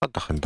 Отдохнуть.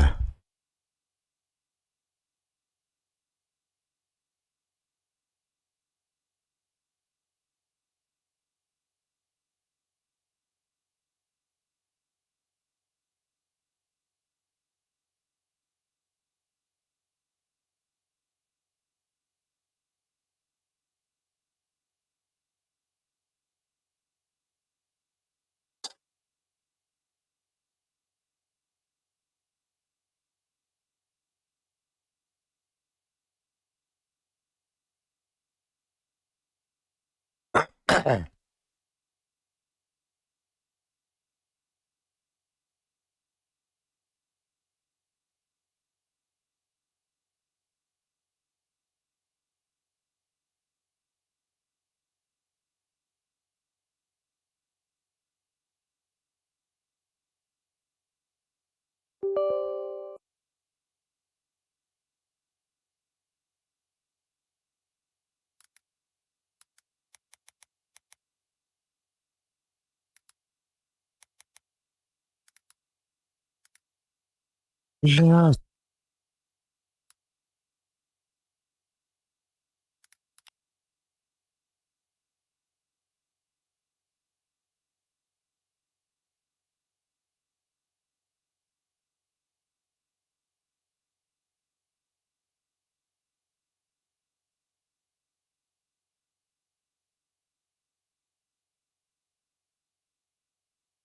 Блядь.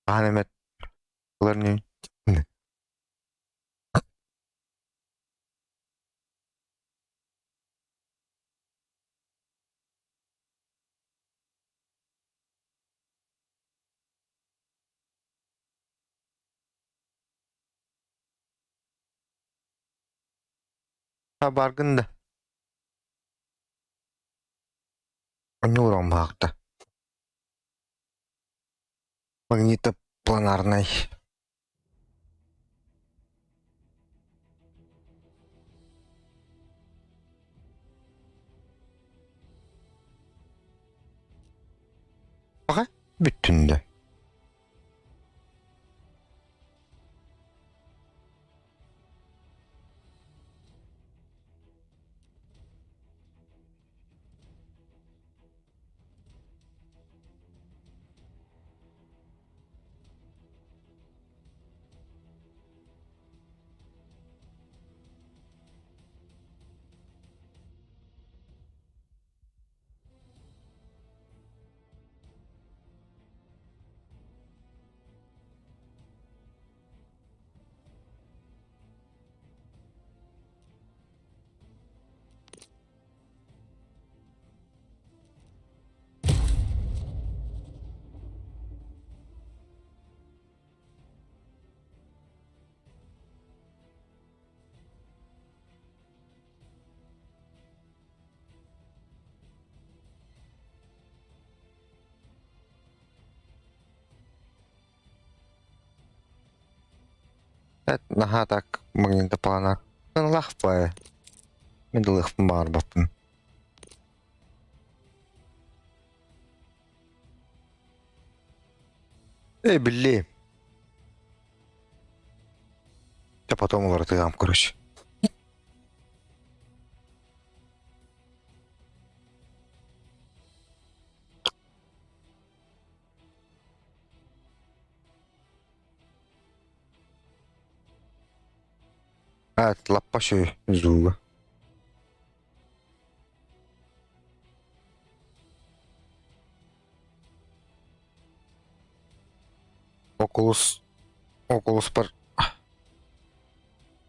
Хаһан эмэ ылар ини. Баргын да. Онньуур омбаахта. Магнитопланарнай. Аҕа бүттүн да. Наһаа так магнитоплана лахпа мин ылыахпын баҕарбаппын. Эй, били. Я потом уларытыам, короче. А, лаппа үчүгэй звуга. Oculus Oculus-пар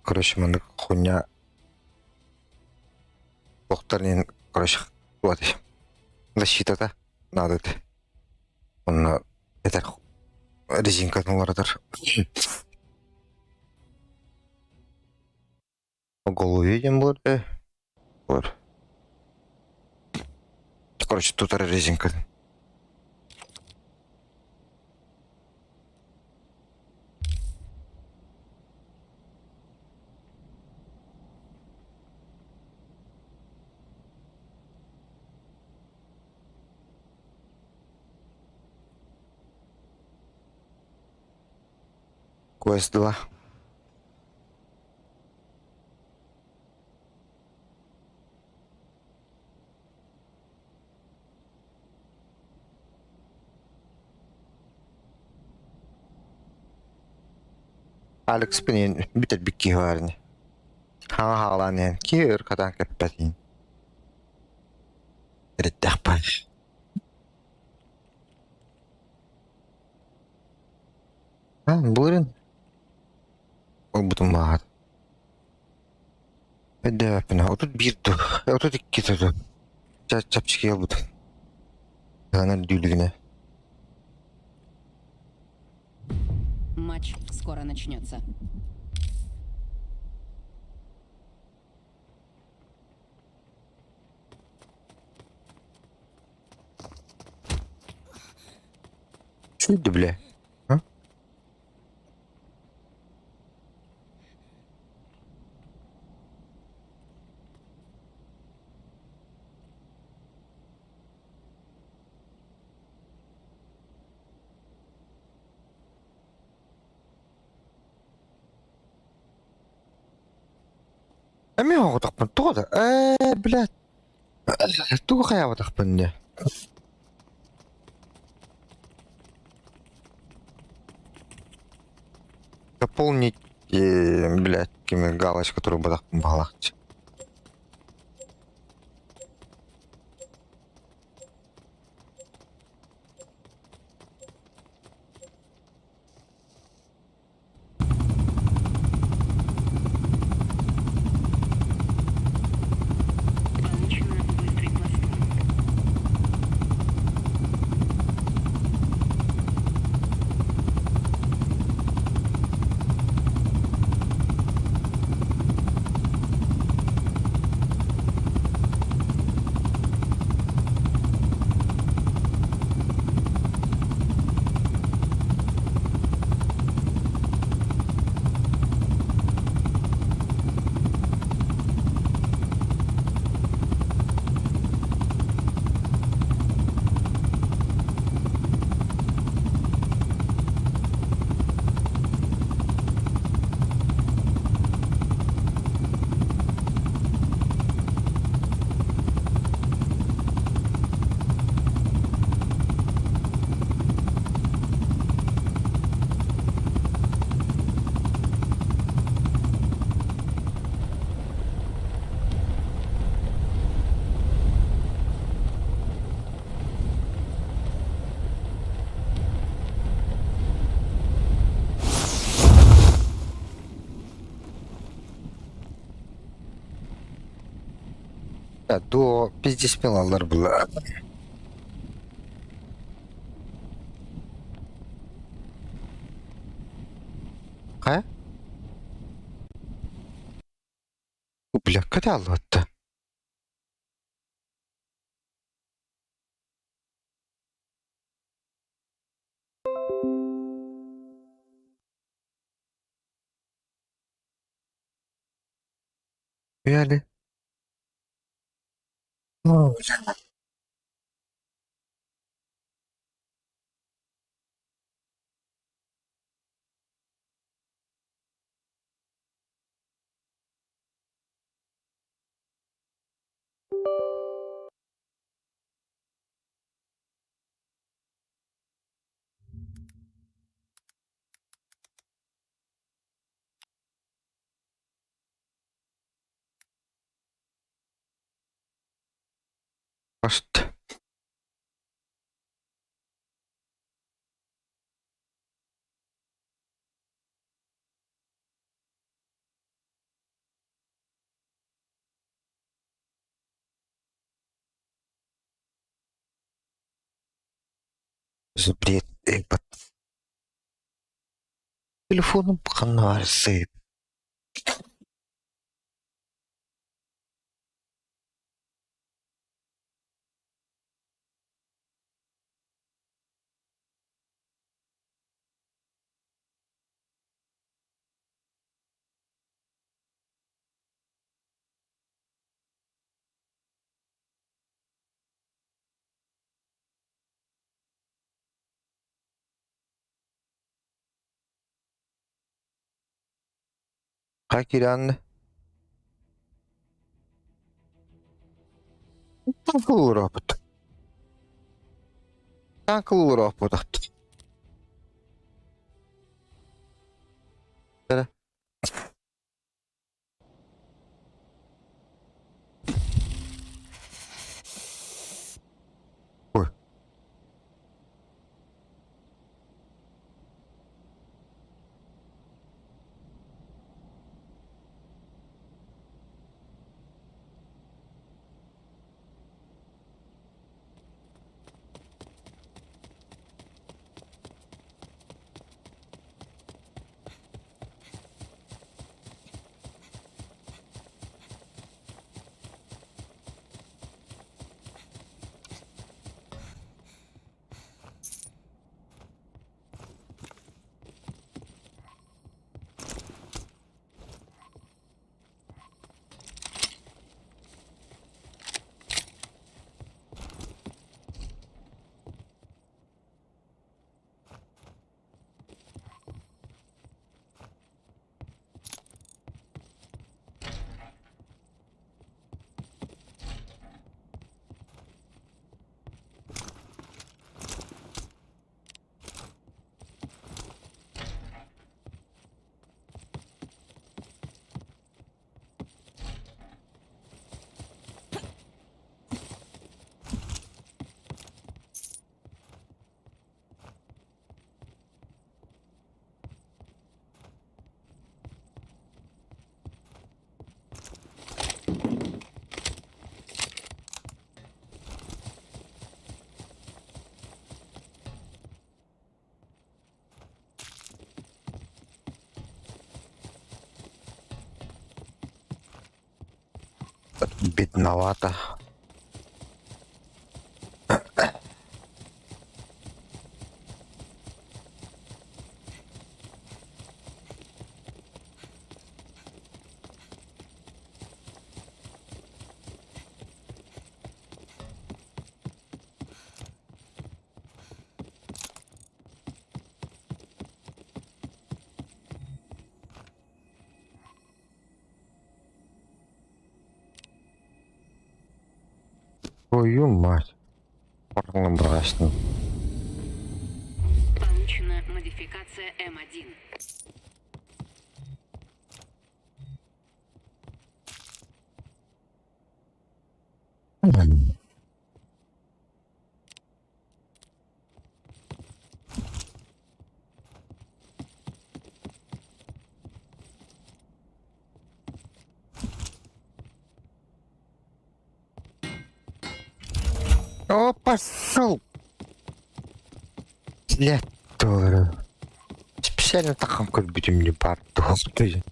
короче маннык хуйня туохтар короче вот защитата надо этэ. Онно этэр резинкатын уларытар. Голове диэн буолар ээ. Буолар. Короче, тутар резинкатын. Квест 2. Алекспын бүтэрбит киһи баар ини. Хаҥа хаалаан иһэн киһи өр хатаан кэппэт иһин. Эрэттэх баар. Былырын ылбытым баар. Өйдөөбөппүн 31 дуу, 32 дуу чэпчэки ылбытым. Ыһанар дүүлүгүнэ. Матч скоро начнется. Чуйду бля. А? Эмиэ оҕотохпун тоҕо да ээ блядь тугу хайаабатахпын дии Дополнить, блядь, кими галочка турбатахпын баҕалаахчы. Получено быстрый пластун. Дуо пиздец алар была. Хайа? Бля, кытааллыбатта. Үйәли. Просто. Бред Телефоным ханна сыып. Хайа киирэн Таҥкылыыроппут. Таҥкылыыроппут. Эрэ. Бедновато. Твою мать. Порно брасно. Получена модификация М1. О, пошел! Блядь, говорю. Специально тахам көрбүтүм не бар ты.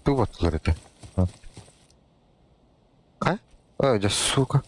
Тубатлар это. А? Ой, да сука.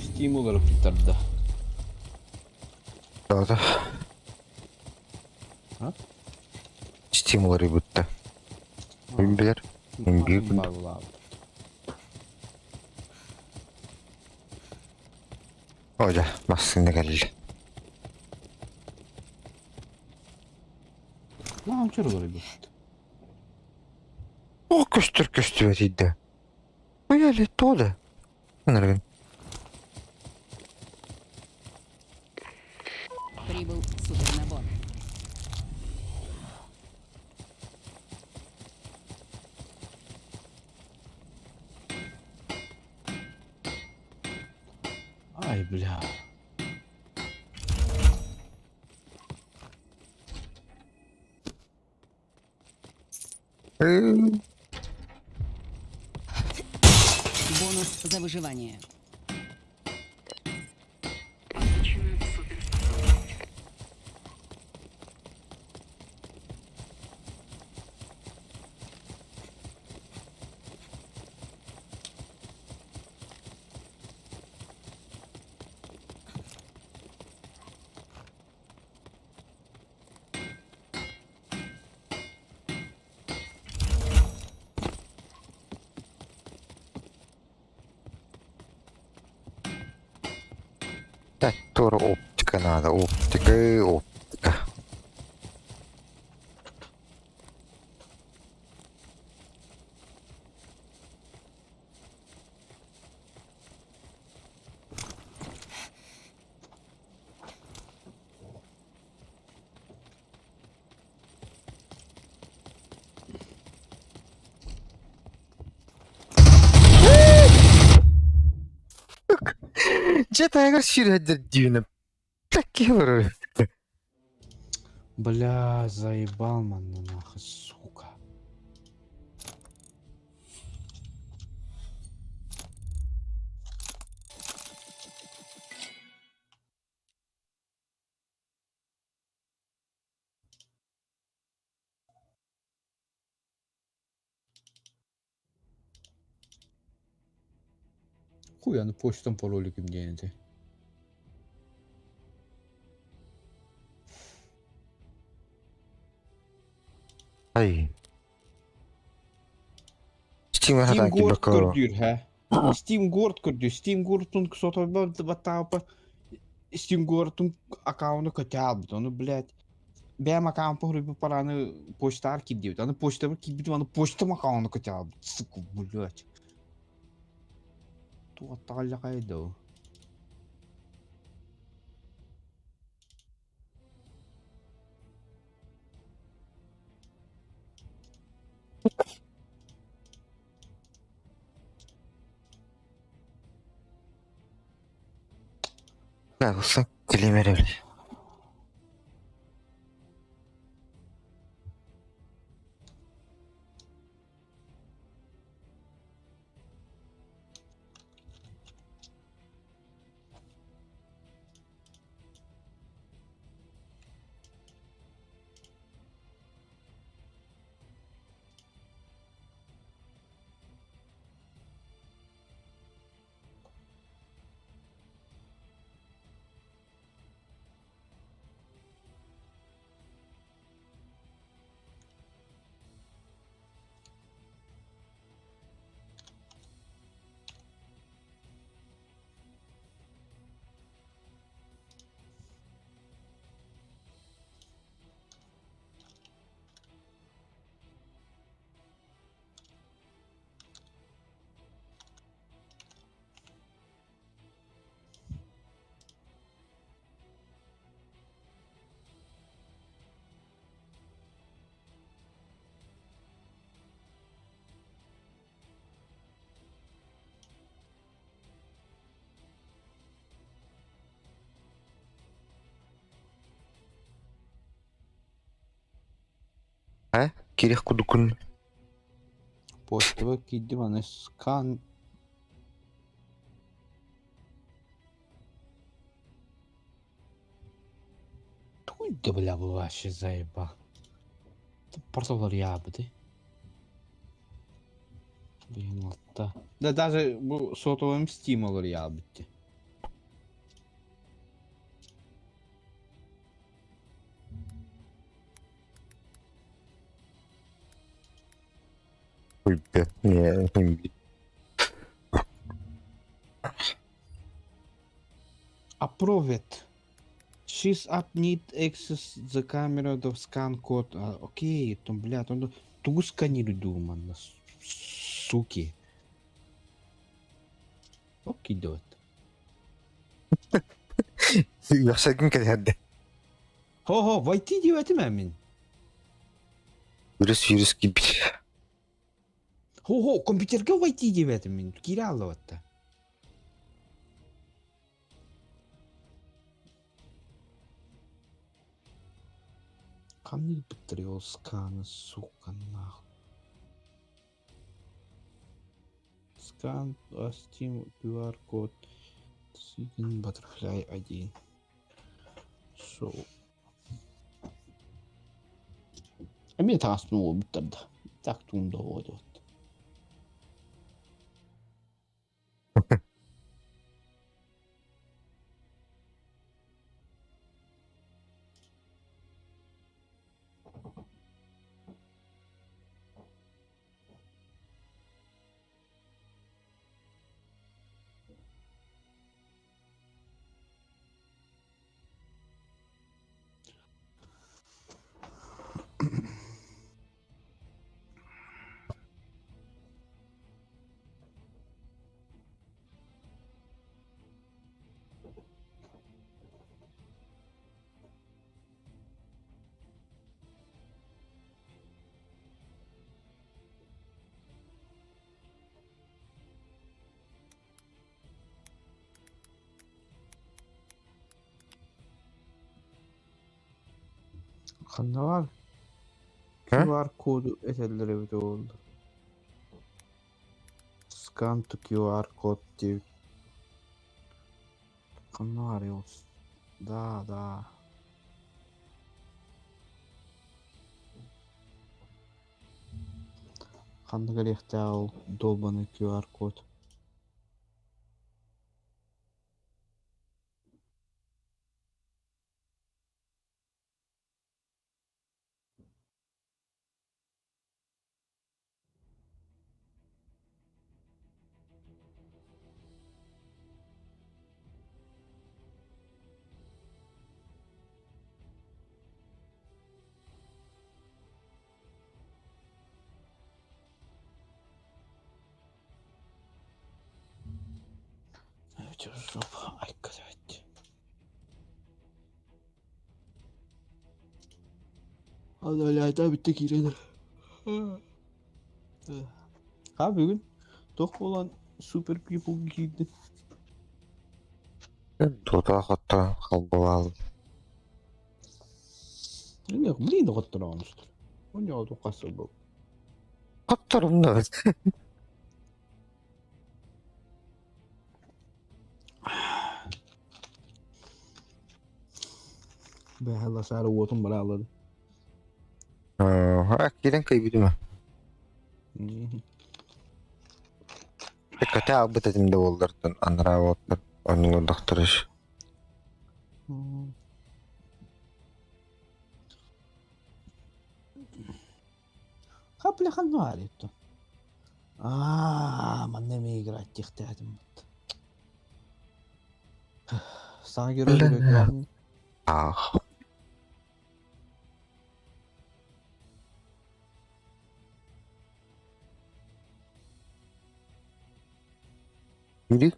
Стимул тарда. Да. А? Стимул ребутта. Билер. Биир. Оля, массыына кэллэ. Лаунчер олорбут. О, көстөр көстүбэт иийдэ. Уйали тода. Ынырыгын. Прибыл супернабор. Ай, бля. Бонус за выживание. Получена суперспособность. Туора оптика надо, оптика, оптика. Дьэ таһыгар сүүрэрдэр дүүнэ киһи олорор. Бля, заебал манна нахуй, сука. Хуй, аны почтам пароль ким диэн этэ. Ай. Steam Steam хатан Guard кибакка. көрдүүр һэ. Steam Guard көрдүүр. Steam Guard-тун сотовбар баттаапа Steam Guard-тун аккаунта көтө Ону, блядь, бэйэм аккаунпа хоруйбут параны почтаар киирдибит. Аны почтабар киирбитим, аны почтам аккаунта көтө албыт. Сука, блядь. Туохтаҕаллахай доо. Ылсан килимер били. Кирих кудукун. Почтаба киирдим, аны скан Туй да бля бу вообще заебал. Порталар ябыды. Блин, алта. Да даже бу сотовым Steam олар ябытты. Ой, бля, не, не. Approved. She's up need access the camera the scan code. А, окей, там, блядь, он тугу сканирует манна, суки. Окей, идет. Яхшагын кэлэрдэ. Хо-хо, войти диэтим мин. Вирус вирус киби. Хо-хо, компьютерга войти диэтим мин. Киирэ аллабатта. Камни быттырыл сканы, сука, нахуй. Скан, Steam, QR код. Sign Butterfly 1. So. Эмиэ таҥаспын уолбуттар да. Так туум да уодуот. Ханна баар? Һэ? QR коду этэллэр эбитэ буоллар. Scan to QR код диэбит. Ханна баарый ол? Да, да. Ханна кэлиэхтээх ол долбаный QR код? Жопа, ай, блядь. Алалаата бүттэ киирэн. Ха бүгүн туох буолан супер people киирдин? Тута хотто холболаал. Блин, доҕоттороонустар. Онньоҕо туххасыл был. Хотторум да. Бэһэ Ласара уотун бараалады. Киирэн кыйбытым. Көтө албыт этим да буоллартан анараа уоттар оннулардахтарыш. Хапля ханна Аа, манна эмиэ играть диэхтээтим. Саҥа герой көрүөхтээхпин. Аах. Или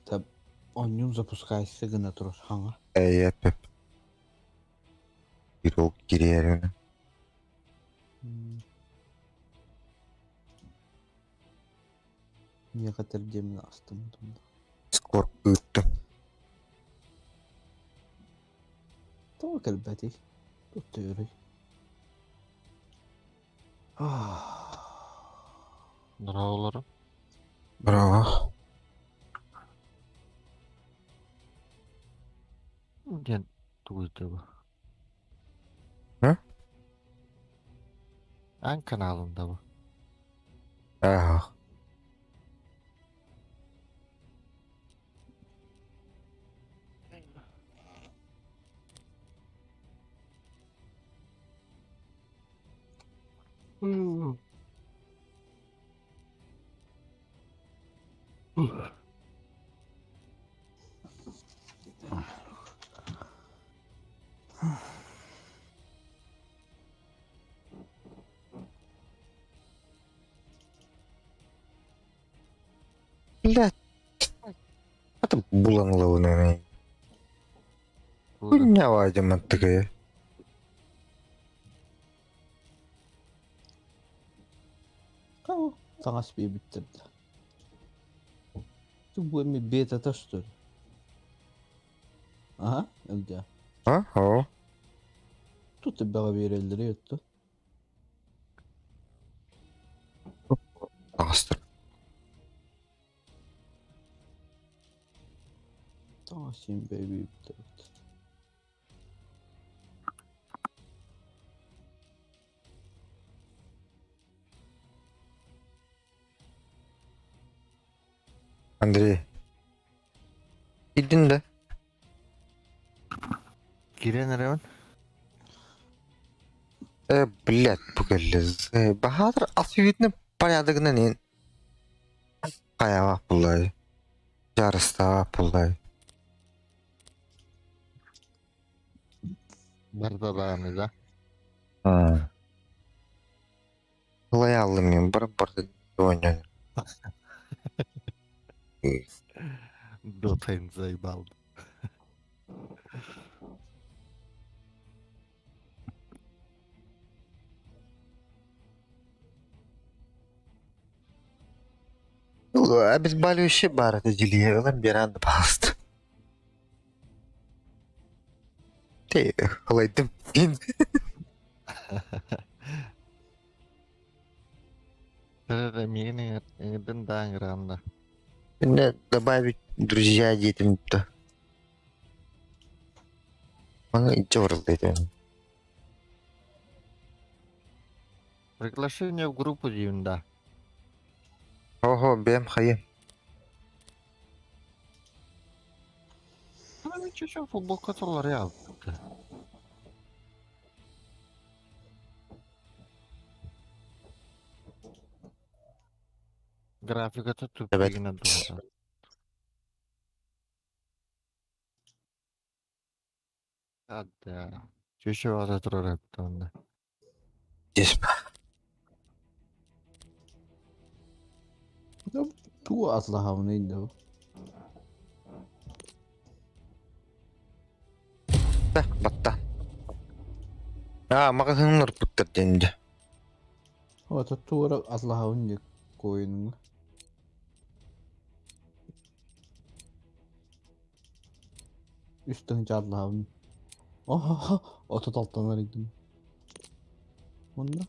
Та онньум запускайся гына турар хаҥа. Эйэпеп. Игрок кириэрин. Миэхэ тэрдиэмин астыммытым да. Скорб ыыттым. Тоҕо кэлбэтий? Туттуйуруй. Браvolарым. Браво. Диэн тугуйда бу? Һы? Ан каналында бу. Аах. Блядь. Это булан лауна. Буду. Хуйня вадим такая. Таҥас биэрбиттэр да. Бу эми бетата что ли? Аха, ылдьаа. А? О. Тут бэҕэ биэрэллэрэ өттө. Астыр. Таҥас син бэйбиттэр. Андрей. Идин да. Киирэн эрэбин. Э, блядь, бу кэллэ. Баһаатар алфавитный порядогынан ин. Хайаҕа буллай. Жарыстаах буллай. Барда даҕаны да. Лояллым мен бар барда оонньоон. Дотайын заебал. Обезболивающий бар это деле, ылан беран паст. Ты ылайдым. Эрэ миигин ыҥырдын да ыҥыраҕын да. Иннэ добавить друзья диэтим да. Маны илдьэ барыллай Приглашение в группу диибин да. Ого, бэм хайы. Ну чуть-чуть футболка толору Графиката Эбэт. тупигынан туһата. Адда. Чүчү баҕата турар эбит онно. Тугу атылаһабыный да Батта. Аа, маҕаһыын орпуттар диэн дьэ. Ото туора атылаһабын диye коинуҥа. Үс тыһыынча атылаһабын. Ото талтан арыйдым. Онно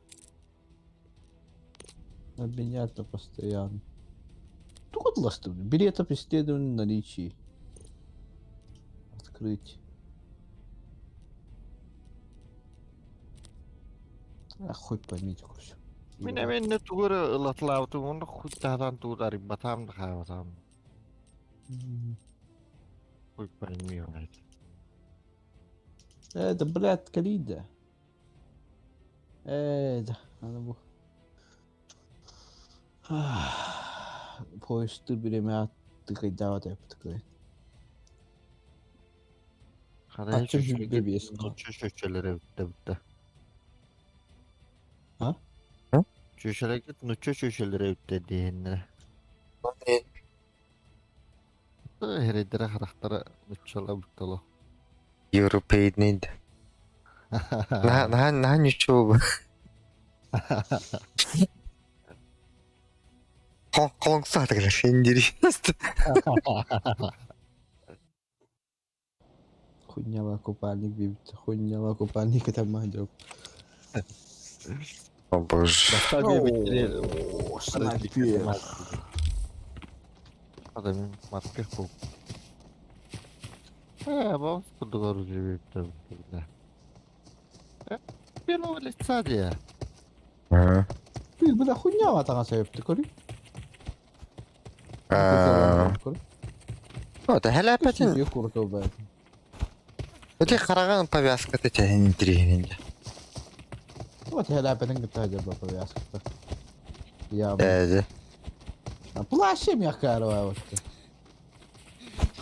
обменять-то постоянно. Тугу атыластым? Билетов исследований наличии. Открыть. А хоть поймите, короче. Мин эмиэ тугу эрэ ылатылаабытым уонна хуйдаатаан тугу да арыйбатаам да хаабатаам. Хуй пойми, блядь. Это, блядь, калида. Это, надо было. Поезд биремэ тыкайдаабат эппит Хара Ачча сүүрбэ биэс нуучча чүөчэлэрэ бүттэ бүттэ. А? Чүөчэлэргит нуучча чүөчэлэрэ бүттэ диэһиннэрэ. Эрэйдэрэ харахтара нууччалаа бүттэ олох. Европейный. Наһаа наһаа наһаа ничего. Холоҥсаатыгар индири. Хуйняла купальник биэбит. Хуйняла купальник это мадьок. О боже. О, снайпер. Хата мин маркер кул. Э, бабыс курдук оружие биэбиттэр. Первого лица дии. Аа. Бля, хуйня таҥас эбит көрүй. Аа. О, тэһэлээппэтин. Курту Ити хараҕын повязката чэһин интириэһинин. Вот хэлээпэтин кытта дьарба повязката. Я Ээ. Плащ мягкая вот.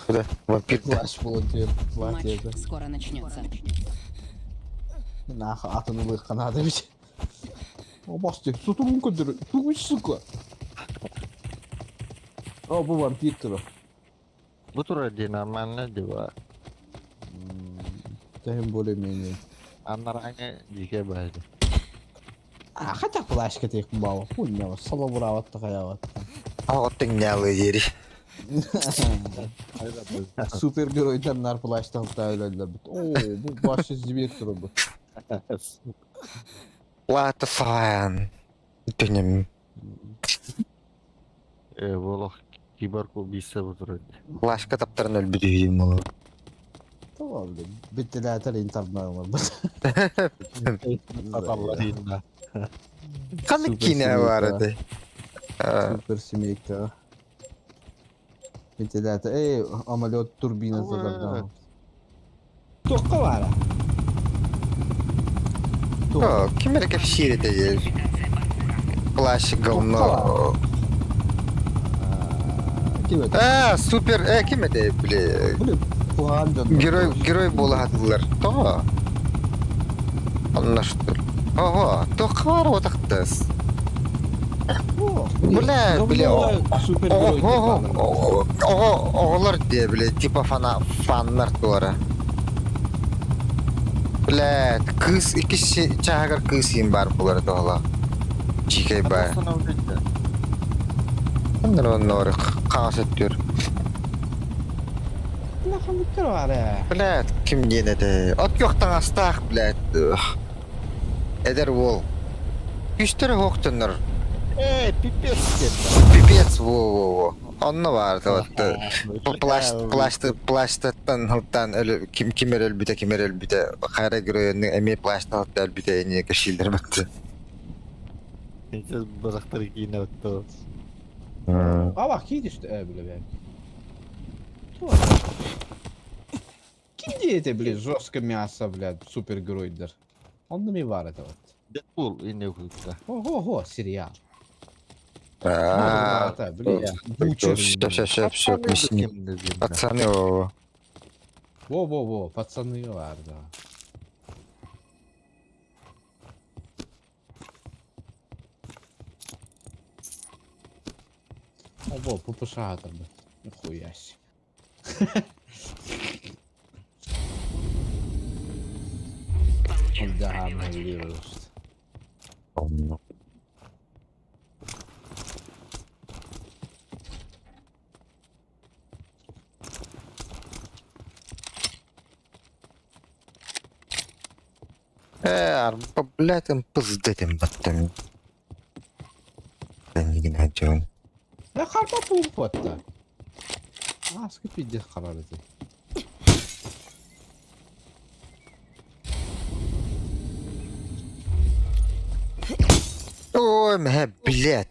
Куда? Вампир. Плащ волонтер. Матч Платье. скоро начнется. Нахуй атын ылыахха наада эбит. О, басты, сутугун көрдөрө. Тугуй, сука. О, бу вампир тура. Бу турар дии нормально дии ба. Тем более-менее. Анарааҥы дьиикэй баайда. А, хотя плащ кэтиэх баҕа. Хуйня, салабыраабат да хайаабат. Оҕо тэҥнээл диэри. Супергеройдар нар плащтан өлөллөр. О, бу башы зибет тура бу. What the fuck? Түнем. Э, бу олох киборг убийца бу турар дии. Плащка таптаран өлбүт үһүйүм ол. Tamam, Биттилээтэр интернет бар. Аталлар да. Ханнык киинэ бар этэй? Супер семейка. Вентилятор. Эй, самолет турбина задогнал. Туохха баара? О, ким эрэ кэпсиир этэ Плащ говно. Ким это? А, супер, э, ким это, бля? Блин, куһаҕан дьон. Герой, герой буолаһатылар. Тоҕо? Онно что ли? Ого, туохха баар утахтас. Бля, бля, Супергерой. Оҕо, оҕо, оҕолор диэ, бля, типа фана, фаннар туора. Бля, кыыс иккис чааһыгар кыыс иин баар буолар тоһола. Дьиикэй баа. Оннор оннор хаҥас өттүр. Ханныктар баар ээ? Блядь, ким диэн этэ? От күөх таҥастаах, блядь. Эдэр уол. Күүстэрэ суох дьоннор. Ээ, пипец диэн. Пипец, во-во-во. Онно баар вот плащ плащ плащтаттан хылтаан өлө ким ким эрэ өлбүтэ ким эрэ өлбүтэ хайра геройуннук эмиэ плащтан хылтаан өлбүтэ эниэ кэшиилэр батты. Сейчас бырахтар киинэ баттоо. Ава кииришти ээ бля Ким диэтэ, блин, жестко мясо, блядь, супергеройдар. Онно ми баар это вот. Дэдпул инне кутта. Ого-го, сериал. А, блин, Бучер. Все, все, все, все, мясник. Пацаны, во. Во-во-во, пацаны бар, да. Ого, ППШ там. Нихуя себе. Получен Да, пробиватель. вирус. Ээ, арба, блядь, им пиздетим баттым. Тэнигин хадьон. Я харпа пууппатта. Ааска пиздец харар этэ. Ой, мэ, блядь.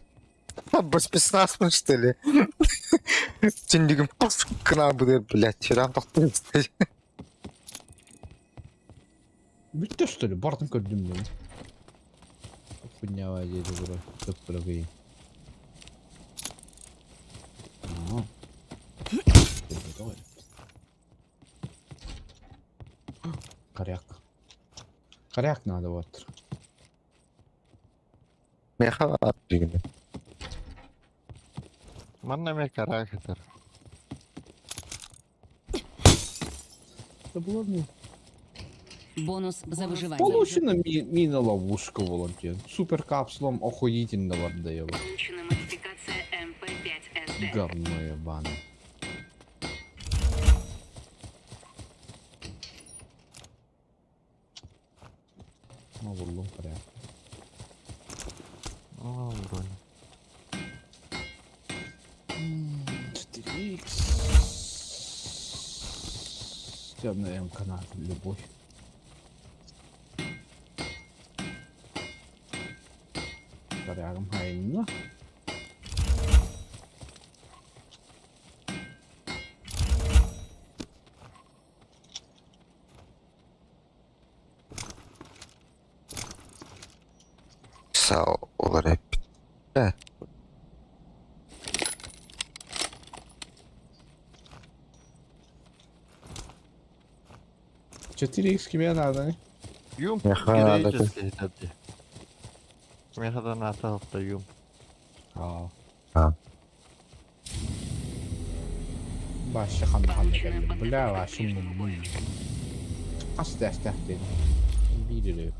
Спецназ, что ли? Түндүгүм пус гына быдыр, блядь, сүрам тохтун. Бүттэ что ли? Бартын көрдүм дем. Хуйня диэти бура. Тыппырагый. Коряк. Коряк надо вот. Меха дигин. Манна ме карахтар. Это было ну. Бонус за выживание. Получена ми мина ловушка волонтер. Супер капсулом охуительно вардаева. Получена модификация МП5СД. Говно ебаное. Ну, бурлум порядок. О, бронь. 4х. Темная МК на любовь. Порядком хайна. Сау олар Э. 4х кime надо, не? Юм. Меха надо. Меха да ната юм. А. А. Баша ханна ханна Получена келди. Бля, подготовка к вашым ближнему бою. Аста аста дедим. Bir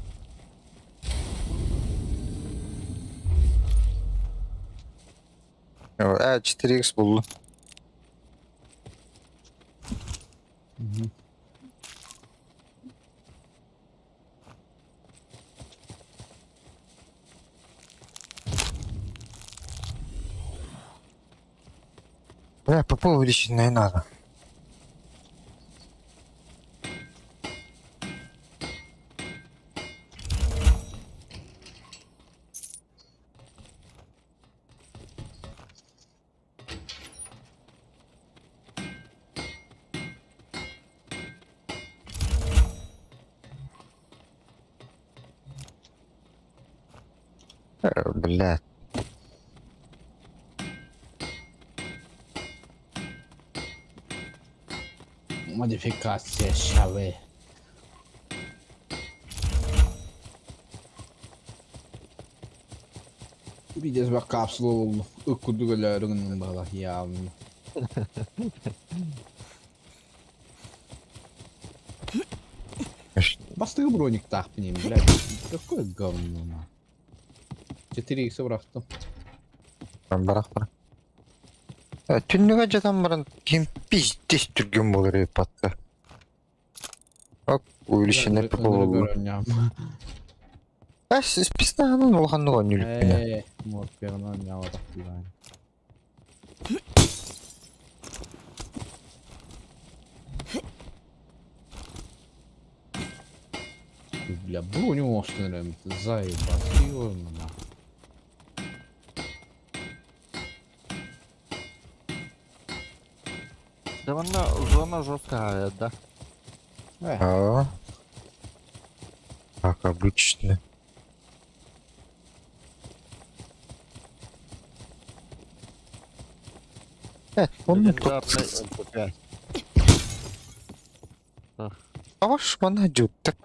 Э, 4х булду. Угу. Бля, ПП увеличить не надо. Блядь. Модификация шавы. Видишь, бак капсула болду. Ыккуду өлөрүңүн бала явно. Бастыгы броник тахпынем, блядь. Какое говно, на. 4 х бырахтым. Барах бар. Түннүгэ дьатан баран ким пиздец түргэн буолар эбит батта. Ок, увеличенное ПП Эс, спецназын улаханнык оонньуулукпүнэ. Ээ, морпеҕынан оонньооботох дии Бля, броню оҥостон эрэбит, заебать, серьезно нахуй. Да манна зона жесткая, да? А, как обычно. Он тут... Легендарный МП5. Аш, мана дьуттар.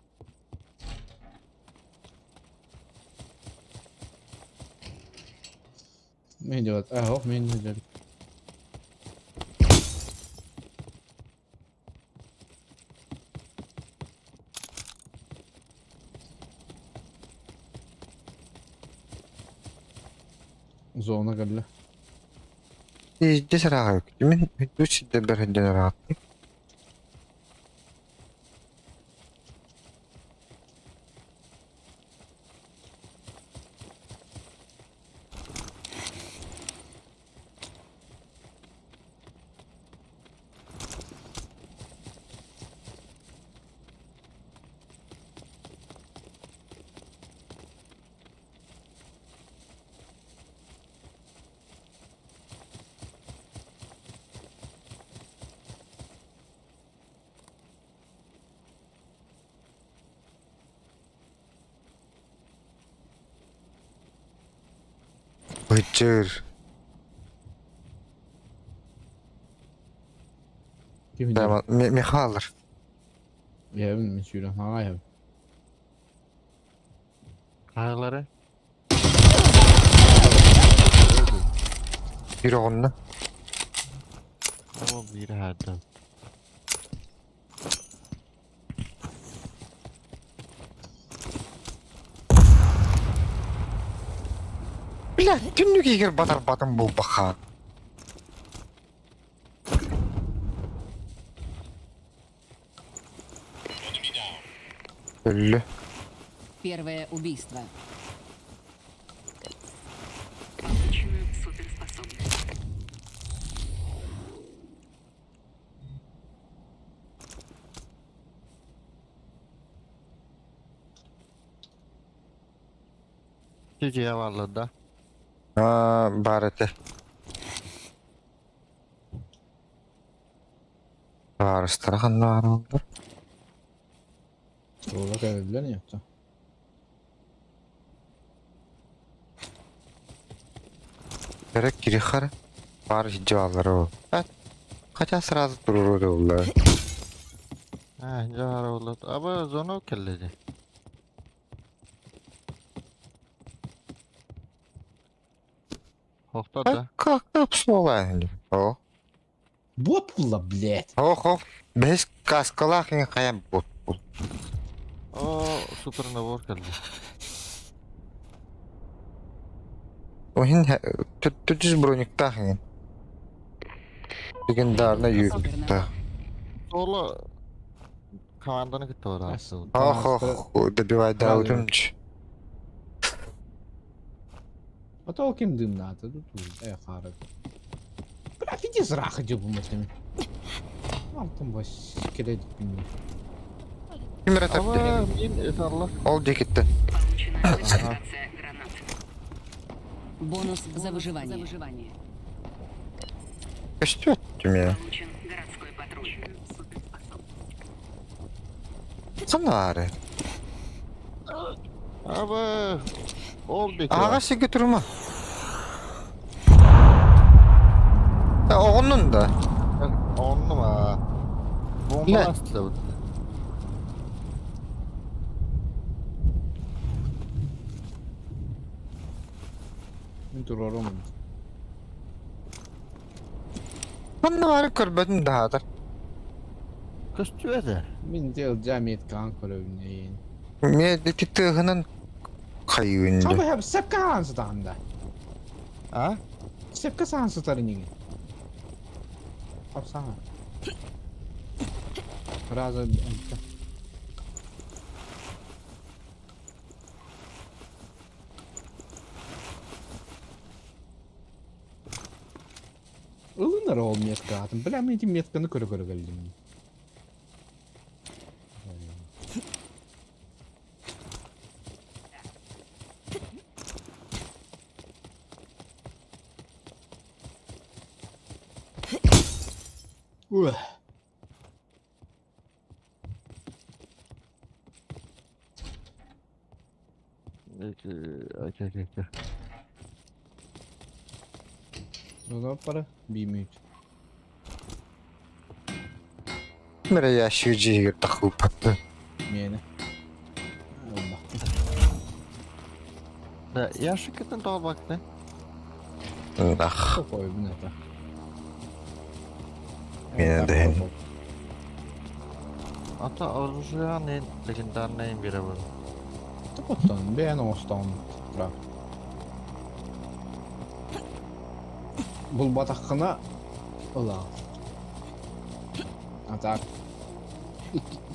Мин делать, а, ох, мин делать. Зона кэллэ. Пиздец ыраах Мин үс сирдэ бэрһэддэн ырааттым. Быдьыр. Ким диир? Михалыр. Иһэбин мин сүүрэн хаҥа иһэбин. Хаһылары? Биир оҕунна. Ол биир хаһыттан. Бля, түннүк иһигэр батарбатым буолбаха. Өллө. Первое убийство. Получена суперспособность. Geceye varlar да. Аа, баар этэ. Табаарыстара ханна баараллар? Суола кэлэллэр ньиэхтэ. Эрэ кирихара баар сидьэ бааллара ол. Хотя сразу туруору да А, дьэ оллар. Аба зона кэллэ Хохтор да. Как обслуга? О. Бот буолла, блядь. Ох, ох. Бэс каскалаах иҥ хайа бот бул. О, супер набор кэллэ. Оһин түтүс брониктаах иҥин. Легендарный юбикта. Соло команданы кытта бараасыл. Ох, ох, добивай даутумч. А то ким дымнаата тут э хаара. Бля, иди зраха дебуматыми. Алтын бас кэлэ диппин. Ким эрэ тарда? Аба мин эталла. Ол диэкиттэн. Получена модификация гранат. Бонус за выживание. Көстүөт түмэ. Получен городской патруль. Санаары. Аба ол диэки. Аҕа сиргэ турума. Оҕоннун да. Оннум аа. Бля. Бомба астыбыт. Мин туруорум. Манна баары көрбөтүм даһаатар. Көстүбэтэ. Мин дел жамиет каан көрөбүн эйин. Миэ ити тыаһынан хайыын Чабы дьэ. хэп сепка хаан сытаанда. А? Сепка саан сытар инигин. Хапсаҥа. Раза бүттэ. Ылынар ол метка атын. Бля, мен ити метканы көрө-көрө кэллим. Ух. Пара биир Мэрэ ящик дьиһигэр тахылпатты. Миэнэ. Да, ящикытын тоҕо бакты. Ах, Қойбун это. Миэнэ дэһин. Ата оружие легендарный бирэбин. Оттон бэйэн оҥостоон тура. Булбатаххына ыла. А так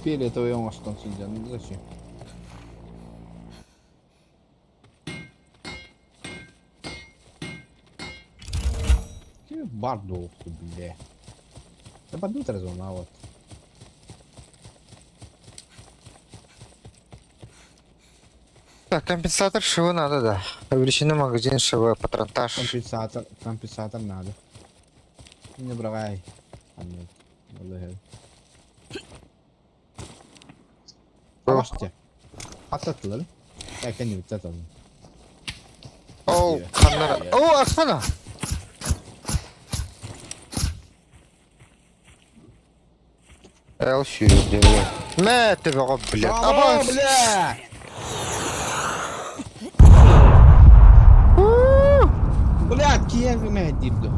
фиолетовый оҥостон сылдьан зачем? Бар дуохту бля. Да подут разумно, вот. Так, компенсатор ШВ надо, да. Увеличенный магазин ШВ, патронтаж. Компенсатор, компенсатор надо. Не брагай. Алаште. Ататтылар. Кәкән бит О, ханнара. О, Ахана! Эл сүүрдэ. Мэ төбөҕө, блядь. Аба, бля! Блядь, киһи мэ диир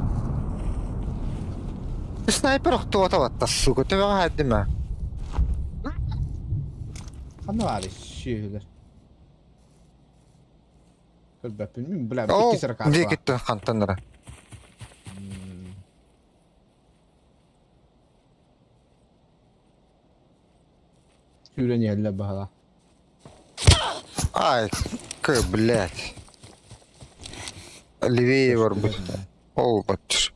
Снайпер охтуота батта, сука, төбөҕө хааддым Ханна баар сүөһүлэр? Көрбөппүн мин бля О, икки сыракаат диэкиттэн хантаннара. Сүүрэн иһэллэр баһала. Ай, к, блядь. Левее барбыт. Ол баттыр.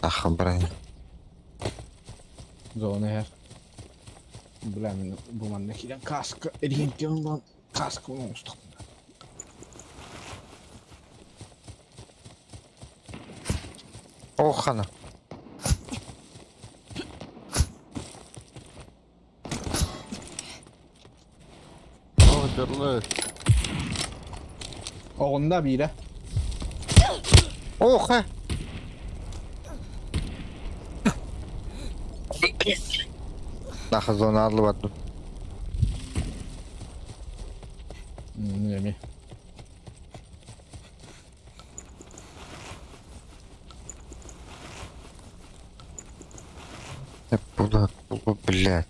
Ах, брань. Зона иһэр. Бля, мин бу манна киирэн каска эриһинтэн ылан каска оҥостох. Ох, хана. О, дьолло. Оҕунна биирэ. Ох, э. Нахы зона алып Эми. Була, була, блядь.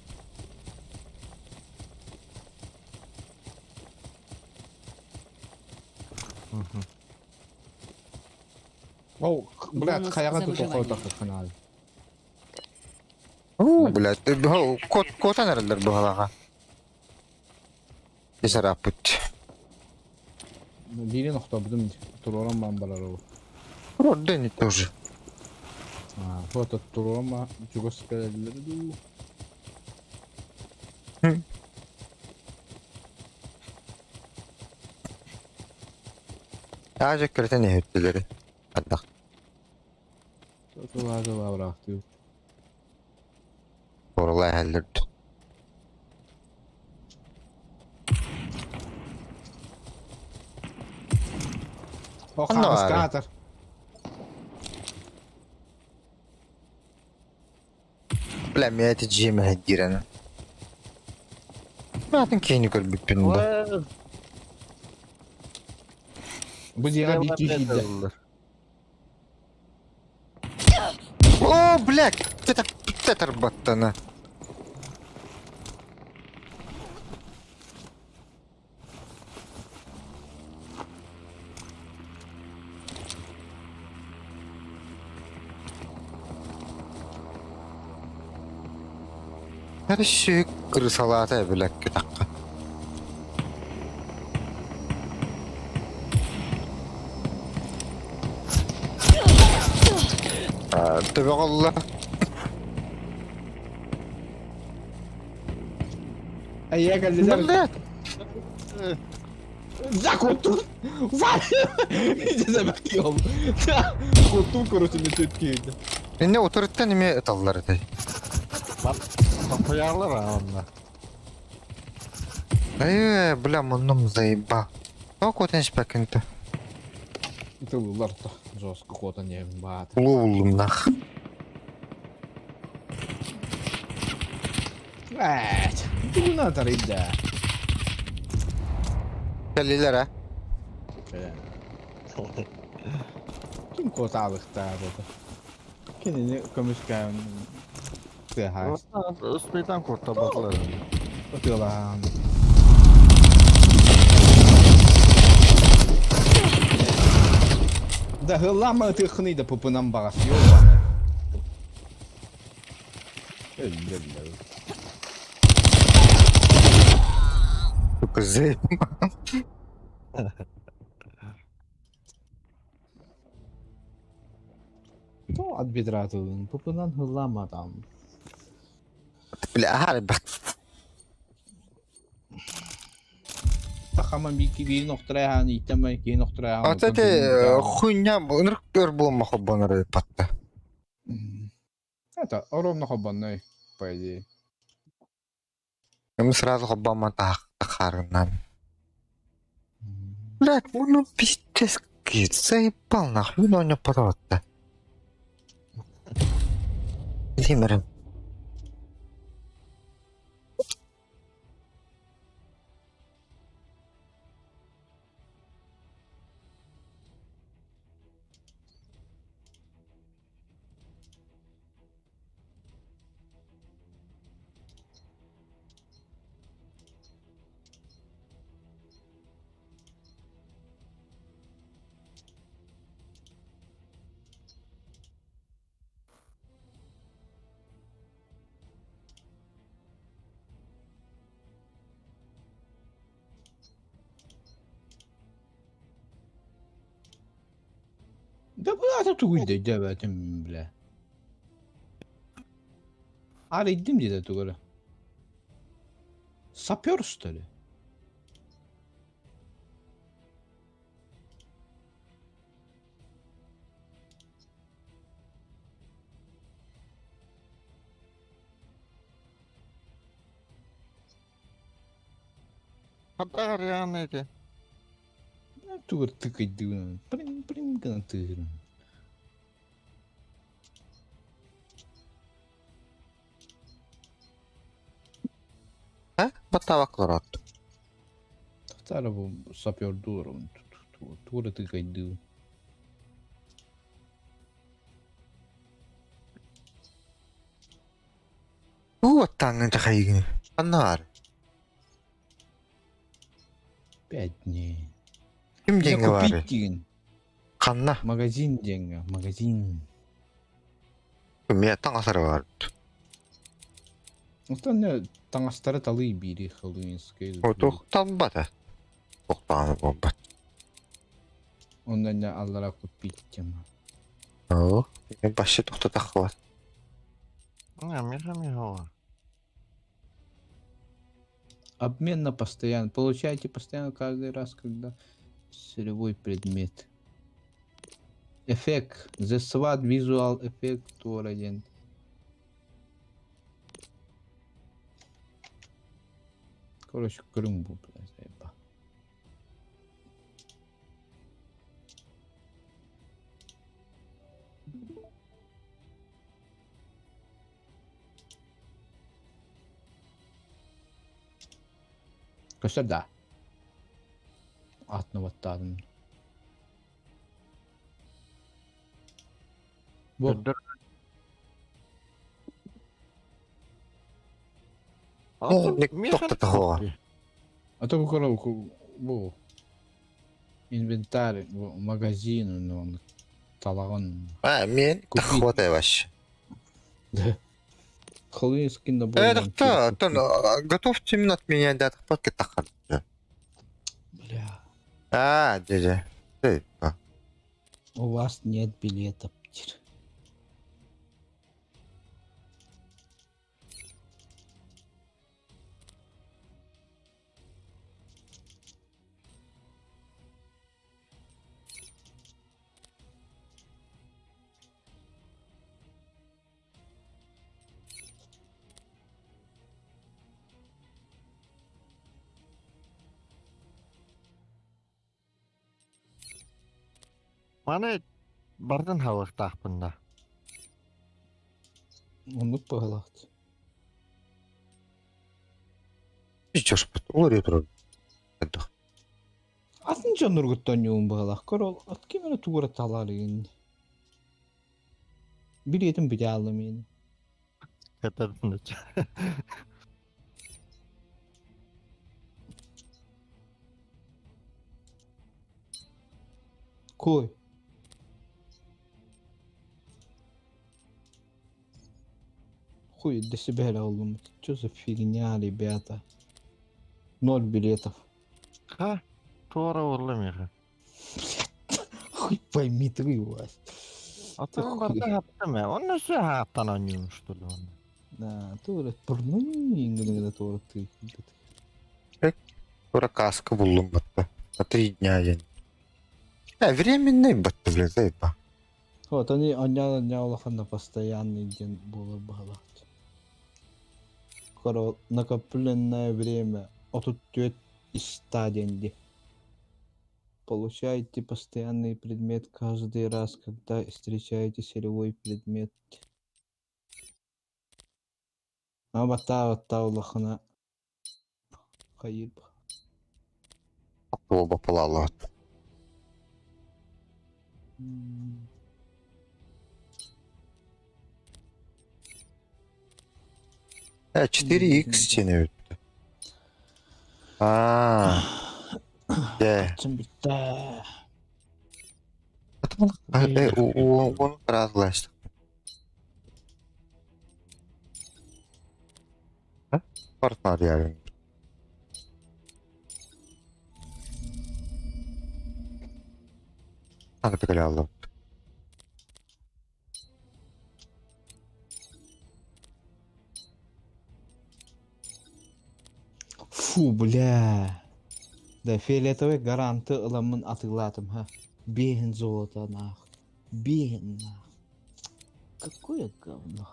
О, блядь, Бонус хайаҕа за туту выживание. хойутаххынаал. Уу, блядь, кот, котан эрэллэр быһалаҕа. Исараппыт. Биирин охтобутум туруоран баан барар ол. Родда не тоже. А, вот туруоран ба чугас кэлэллэр дуу. Аажа көртен эһүттүлэри. Ардах. Тулаа тулаа быраахтыы. Орла эһэллэрд. О, Ханна баар? хаҕыскаатар. Бля, мээти дьиэм эһэддиирэн. Маатын киһини көрбүппүн да. Бу дьиэҕэ биир киһи киирдэ. О, блядь, это тарбаттана. Эрэ крысалаата эбилэкки тахха. Төбөҕө Айа кэллилэр. Блядь! За куттун! За Куттун короче не тут киирди. Инне утарыттан эмиэ ыталлар этэй. Таппайаалар онно. Э, бля, муннум заеба. Тоқ өтен испэккин Ытыллар то жестко куотан иһэбин баата. Улуу буллум нах. Блять! Тугуна тарыйда. Кэллилэр а? Ким куотаабыктаах это? Кинини көмүскээн тыаһаа Успейтан куоттабатылар. ытыалаан. Да һыллаама ытыаххыный да пупунан баҕас ёбаный. Өллө өллө. Сука, заеба. То от бедра тылын пупунан һыллаама там. Бля, аһаар бат. Тахама бики биирин охтурайаан ииттэмэ киин охтурайаан. Ата те хуйня ынырык өр буолма холбонор патта. Это ровно холбонной, по идее. Мы сразу холбоммон тахаарынан. Блядь, ну пиздец, заебал нахуй, ну не поротта. Владимир. Да бля, тугуй дебетим бля. Арыйдым диде тугары. Сапер что ли? Хата арыйаан эти. Тугар тыкайдыгын. Прин прин гына тыгын. А? Батавак лорот. Тахтара бу сапер дуурун. Тугары тыкайдыгын. Уу таңын тахайгын. Аннар. 5 дней. Ким Я деньги бары? купить деген. Ханна. Магазин деньги. Магазин. Мия таҥасар бар. Оттон не таҥастары талыы биири Хэллоуинскай. Отух талбата. Тохтааны буолбат. Онно не аллара купить тема. Оо. Башы тохтотаххыбат. Миха Михала. Обмен на постоянно. Получаете постоянно каждый раз, когда солевой предмет. Эффект. The SWAT Visual Effect один. Короче, Крым был, блядь, заеба. Көстөр да. Атны баттадым. Бу Тохтотохуга. А то коровку бу инвентарь, бу магазин, ну, он талаган. А, мен Купить. таххыбат вообще. Да. Хэллоуинский набор Э, вампиров тохтоо, оттон купить. готов именно от меня да тахпат кытахар. Бля, А, дядя. Ты, а. у вас нет билета. Птир. Маны бардын халыктаахпын да. Оннук быһалаах. Пиздёж, уларыйа турар. Хайдах. Атын дьонноргуттан ньуун быһалаах. Көр ол от ким эрэ тугу эрэ талар игин. Билиэтин бүтэ ааллым иин. Кэтэрдин Кой. Хуй для себя оллум. Что за фигня, ребята? Ноль билетов. Ха, туора урлым яха. Хуй пойми ты, Вась. Атын Хуй. барда хаптым я. Онно сө хаптан онньуун что ли онно. Да, туора турнун туора ты. Тура каска буллум батта. На 3 дня день. Э, временный батта, блядь, заеба. Вот они аня улахан на постоянный день было быһалаах. Коро накопленное время 34 из 100 деньги. Получаете постоянный предмет каждый раз, когда встречаете целевой предмет. А бата бата улахана хайыр. Оба палала. Э, 4х тени. А, да. Чын битте. Э, у он разгласть. Партнер я. Аны пекалялы. Фу, бля. Да, фиолетовый гаранты ыламын атылатым, ха. Бehen золото, нах. Бehen, нах. Какое говно.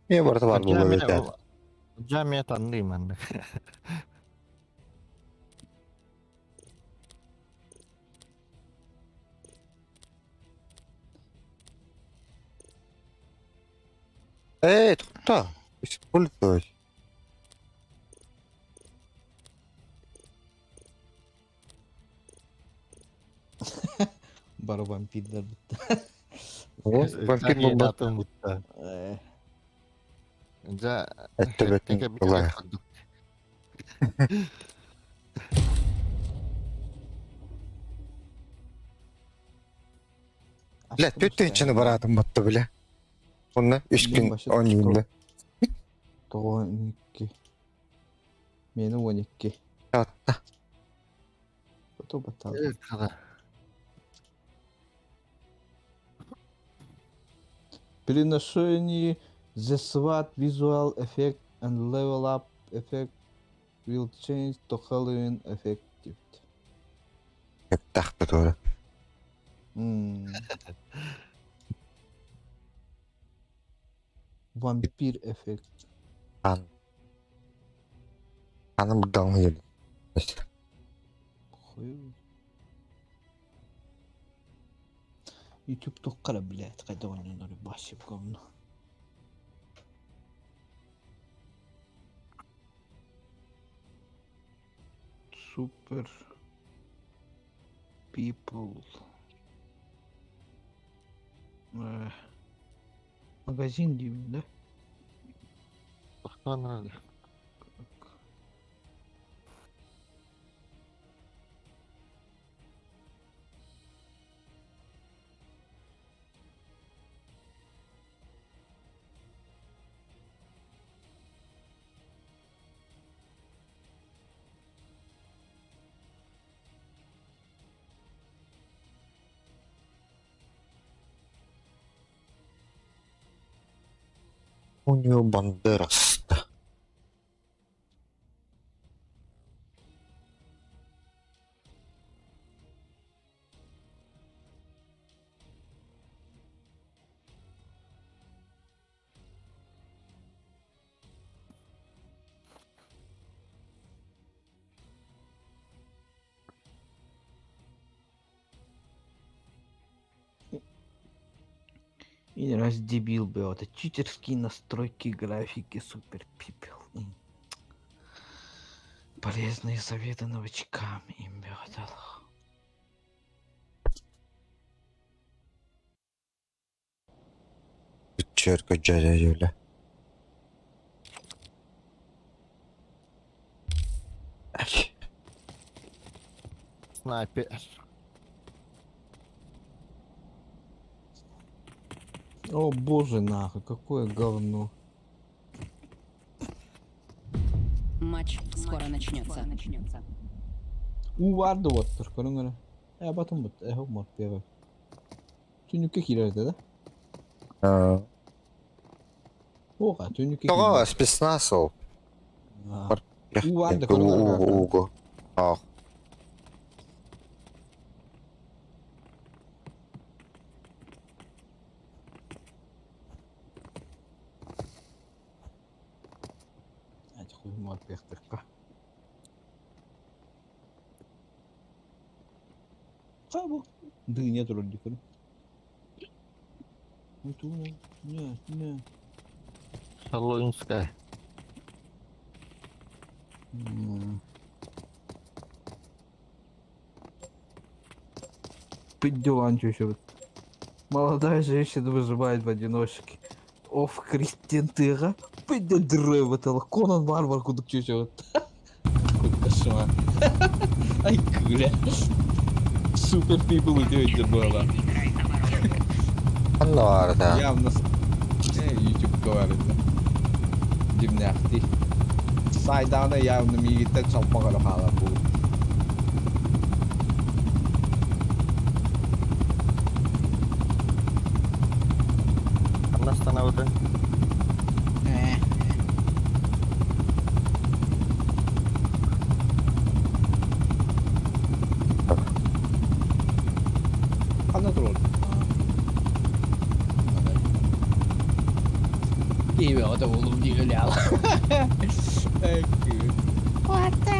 Мен барда бар болу бит. Жамия танлыйм анны. Эй, тохта. Использовать. Бары вампирдар битте. Вампир булбат. Атын бутта. Жа. Эттебеттин булай. Бля, төттенчini баратым батты, бля. Онна 3 күн 10 күндө. 12. Мени 12. Атта. Ото батал. При ношении the SWAT visual effect and level up effect will change to Halloween effective. Тахта тура. Вампир эффект. Ан. Аным дан ел. Хуй. YouTube тоққара, блядь, қайда ойнанар басып говно. Супер People. Магазин деймін, да? Тоқтан Так. Антонио Бандерас. И раз дебил был, это читерские настройки графики супер пипел. Полезные советы новичкам им дал. Чөркө дьэрэ Снайпер. О боже нахуй, какое говно. Матч скоро начнется. Уу баар да уоттар, көрүҥ эрэ. Ээ батым бут, эһэ морпева. Түннүккэ киирэр этэ да? Оҕа, түннүккэ Тоҕо киирбэт. спецназ ол. Аа. Уу баар да көрүҥ эрэ. Уугу. Ах. Ати хуй морпехтыкка. Хабу. Дыня турар дии көрүҥ. Не, не. Шалунская. Пидюланчу еще. Молодая женщина выживает в одиночке. Оф, Кристин Тыга. Пидюдры Конан Варвар кудук чуть Какой кошмар. Ай, бля. Супер people идете было. Ханна баар да. Явно. YouTube говорит. Димняхти. Сайдана явно миигиттэн чалпаҕа хаалар бу. Ханна остановили? Ханна турар? Киһи буолум дии өлөөл. What the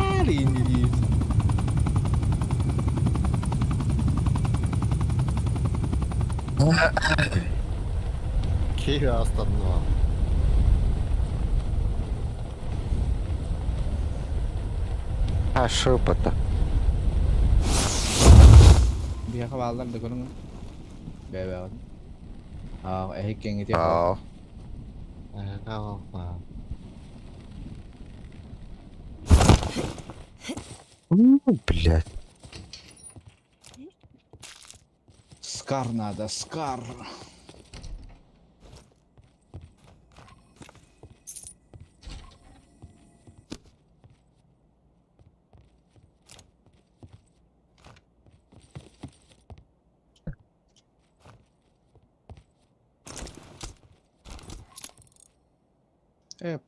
Киви остановил. А шепота. Биһиэхэ бааллар да көрүҥ. Бэйбэҕин. Аа, эһи кэҥити. Аа. Блядь. Скар надо, скар.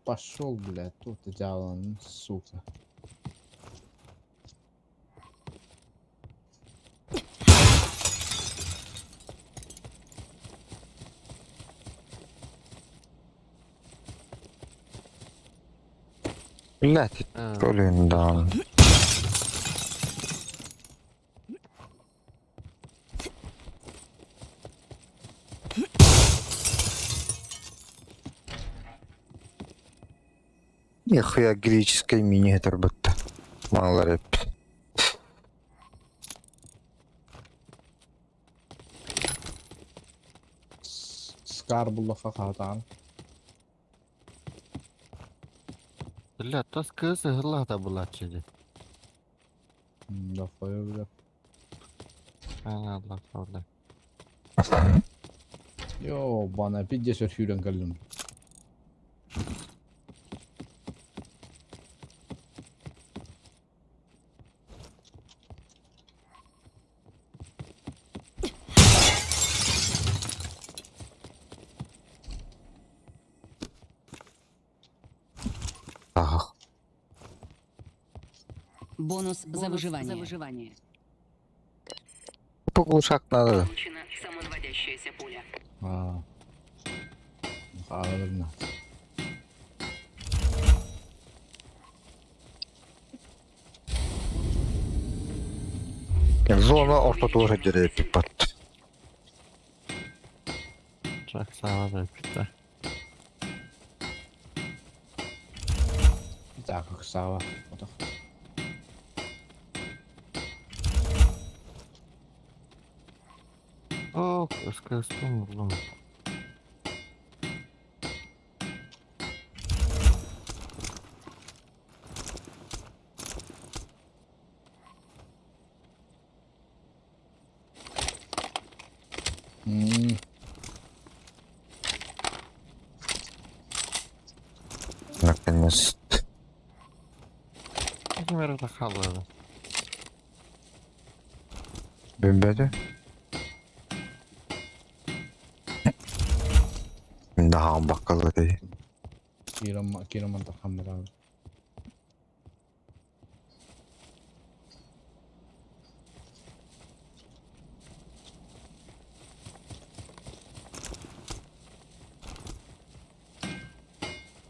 Пошел, блядь, тут дьявол, сука. Блядь, троллинг даун. Нихуя греческой мини будто. Мало рэп. Скар буллаха хаатаан. Бля, тас кыз ыһылла булаччы ди. Да, бля. Алла правда. Йо, бана, пиздец өрхүүрэн кэллим. Ах. Бонус за выживание. Поглушак надо. Получена самонаводящаяся пуля. Аа. Хааларна. Зона ортотугар сылдьар эппиппат. Чак саала да Так, Сава. Отох. О, СКС-тум буллум. Наконец. Ким эрэ хаалла. Билбэтэ. Наһаа баккалыы. Киирэн киирэн мантан баран.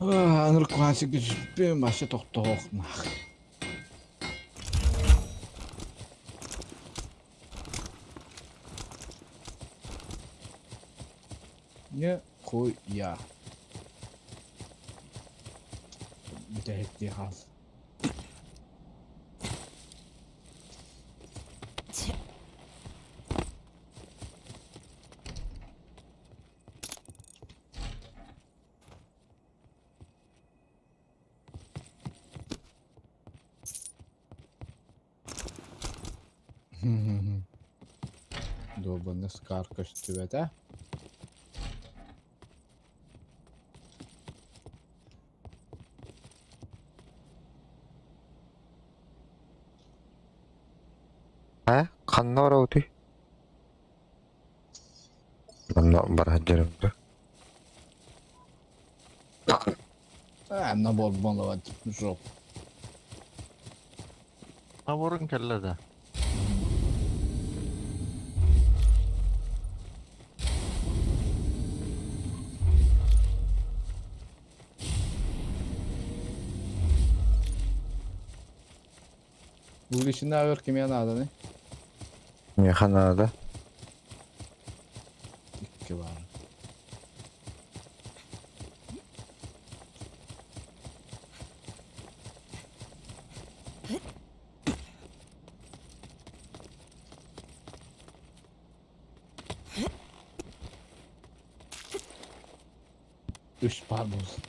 Аныр классик түспүн башы тохтоох нах. Не хуя. Бүтэһиктии хаал. Долбанный скар көстүбэтэ. Э? Ханна барабытый? Манна бара сылдьарым да. Э, набор болот жоп. Наборун кэллэ да. Увеличена өр кимиэ нааданы? Миэхэ наада. Икки баар. Үс баар буолла.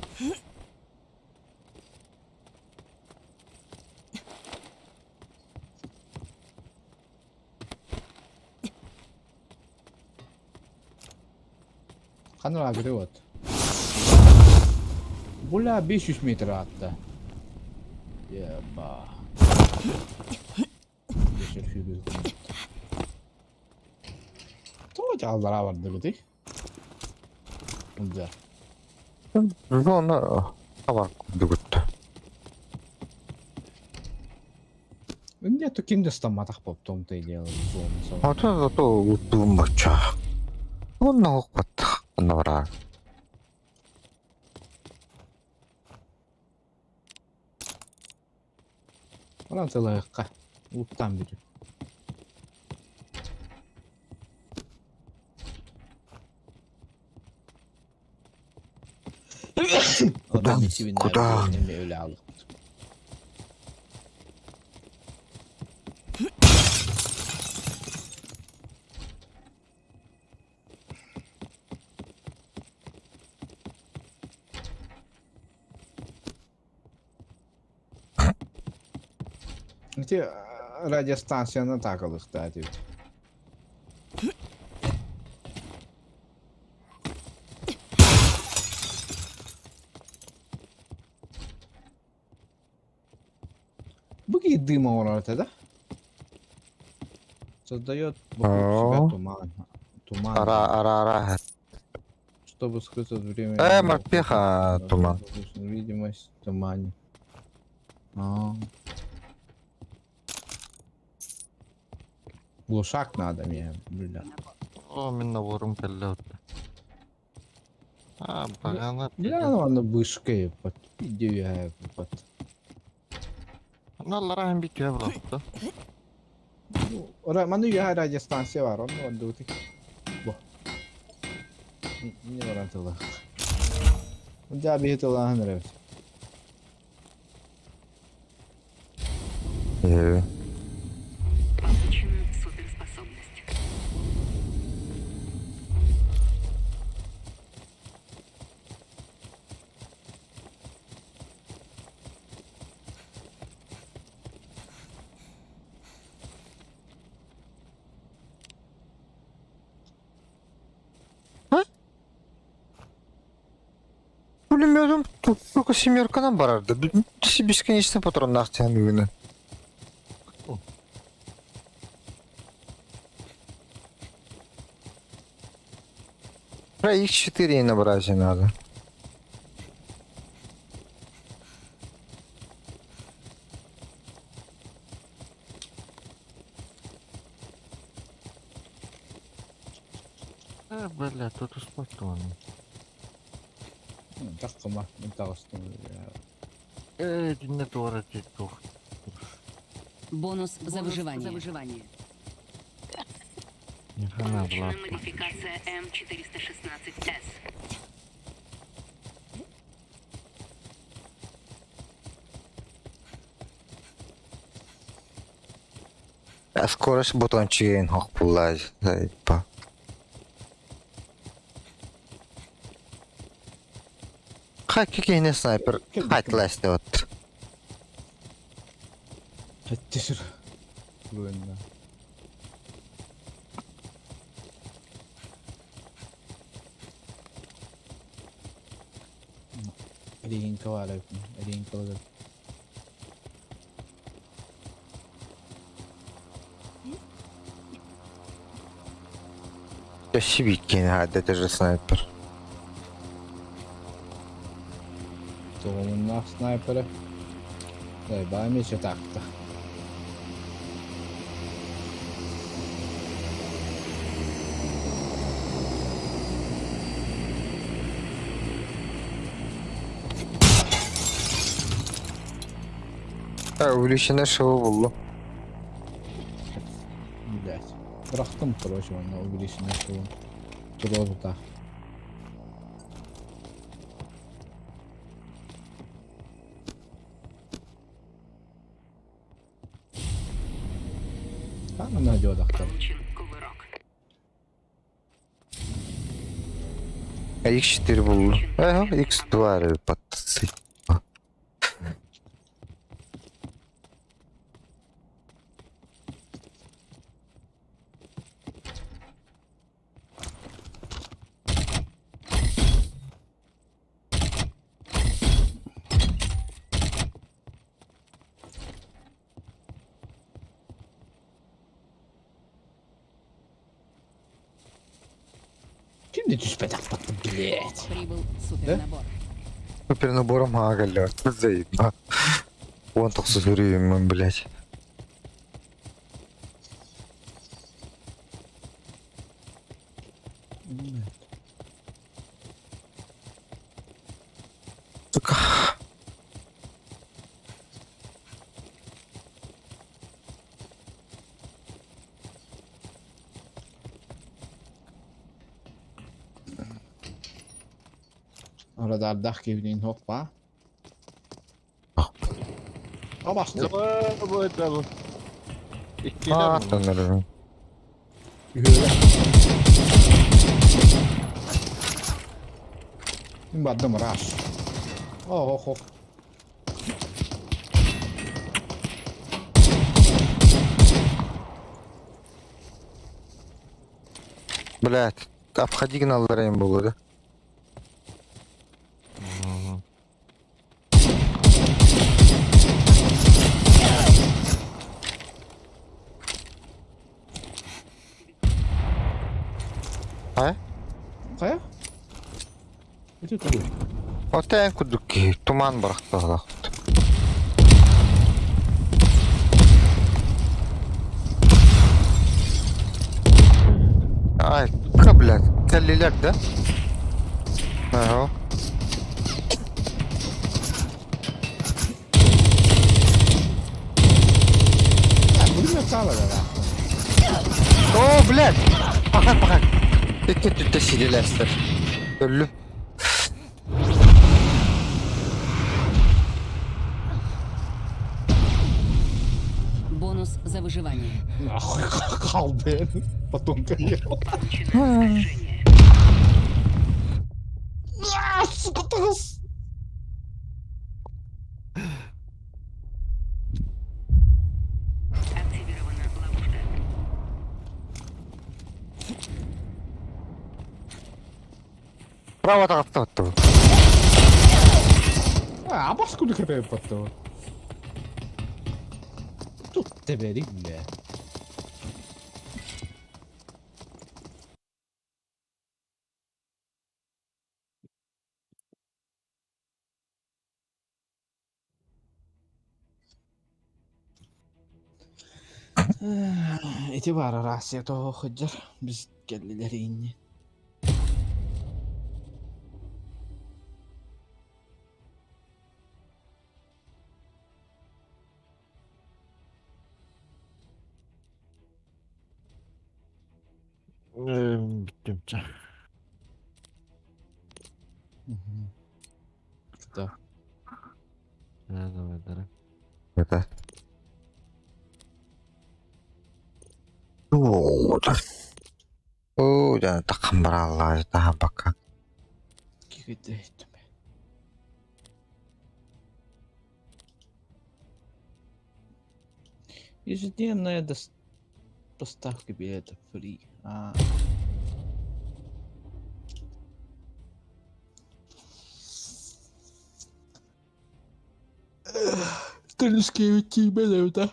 Ханна лагеры вот. Буля 500 метр атта. Еба. Бешер фигур. Тоҕо дьааллара бардыгытый? Ылдьар. Зона хабар курдугут. Инде то ким да стамматах боптом ты зона. Ата зато уттуум бачча. Онно хоппат. Онно бараар. Баран сылайыққа. Уттан бүтү. Куда? Куда? Öyle aldık. Ити радиостанцияны такылыхта дип. Бу дыма оҥорор да? Создает вокруг себя О. туман. Туман. Ара ара ара. Чтобы скрыться от времени. Э, морпеха, туман. Видимость в тумане. Аа. Глушак надо мне, бля. О, мин наборум кэллэ А, багана. Бля, ну аны вышка под идея под. Наллараhan бүтүө булапты. Ора маны үһэ радиостанция бар, онно ордубут. Бу. Не баран тыла. Дьа биһи тылааһын эрэбит. Э, Получена суперспособность. Пулеметом только семерканан барарды. Бесконечно патроннаах тянули. Про X4 набрать надо. Э, бля, тут успокоен. Таккыма, мен таҕыстым. Э, динне туора тух. Бонус за выживание. За выживание. Нихана Получена булапты. модификация М416С. А скорость бутончигин хох буллаж. Па. Хайки кихне снайпер. Хайтласты вот. Хэттисир. Буенна. Ринка валя, ринка валя. Я сибикин хадда это же снайпер. Тугуннаах снайпера. Дай мече такта. А, увеличенное шоу буллу. Блять. Бырахтым, короче, онно увеличенное шоу. Туруорутаах. Хаана дьуодахтар. Получен кувырок. А X4 буллу. Ага, X2 под. Ким түспэтэх блять. Прибыл супернабор. Супернабором агалля. Заеба. Он так сузурием, блять. Сука. Радардаах киһибитин хоппа. Абасты. А, танырым. Бардым раш. Ох, ох. Блять, обходи гналларайым было, да? А? Хайа? Это тугуй. Отен кудуки, туман барахталах. Айка, блядь, кэллилэр да? Аһа. О, блядь! Пахак, пахак. Икки түттэ сирилэстэр. Өллүм. Бонус за выживание. Нахуй халден. Потом поехал. А, сука, тас! Право таҕыста А, абас курдук хэпэппаттава. Тут тэбэрик бля. Ити баара рация тоҕо сылдьар біз кэллилэр инни. Бүттүм чэ. Да. Давай, Это. Оо, дьэ, таххан барааллаа, таһаабакка. Киһи Ежедневная доставка билетов free. А. Стрельские да?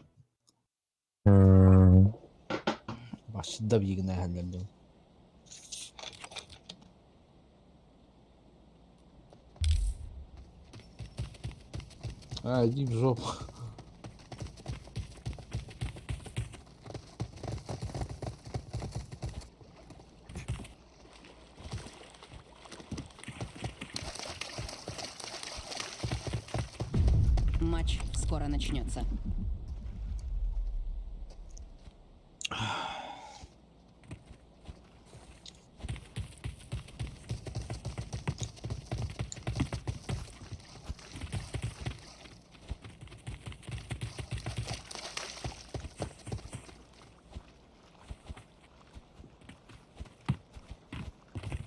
Башында биигин эһэллэр А, иди в жопу. Матч скоро начнется.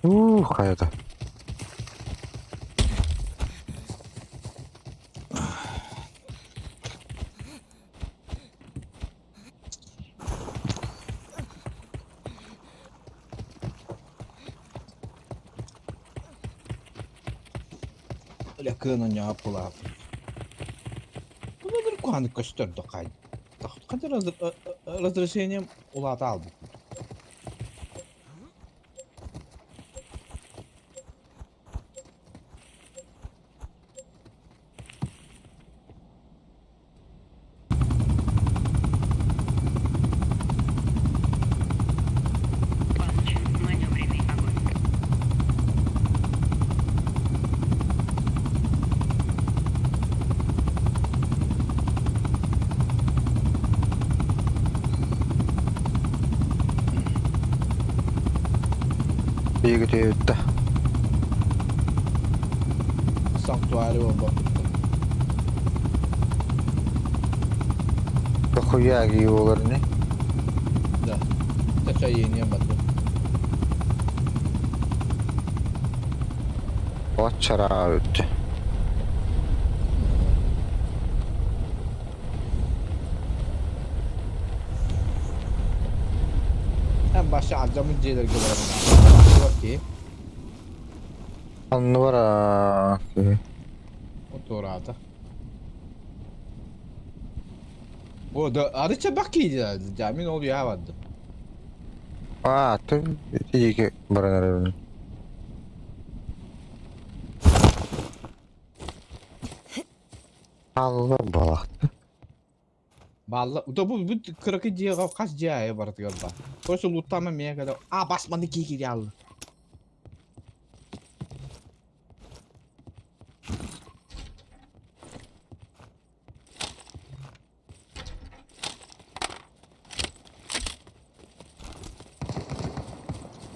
Ух, хайата. Бля, кыын онньоҕо пулааппыт. Бұлар куһаны көстөр да Ханча разрешением улаата албыт. Получен маневренный огонь. Биигитиүттэ. Санктуарио баппыттар. Дохуя буолар ини. Да. Тачаение барды. Оччараа үттэ. Эн башы алдьаммыт дьиэлэргэ барабын. Окей. Оннугар Туораата. О, да, арыча бак киирдэ, мин ол үйэҕэ бардым. Аа, ты ити баран эрэбин. Алла балахты. Баалла да бу бу кыракый дьиэҕэ хас дьиэ аайы барытыгар баар. Короче лууттаама эмиэ кэлэ а басманы кии киирэ хаалла.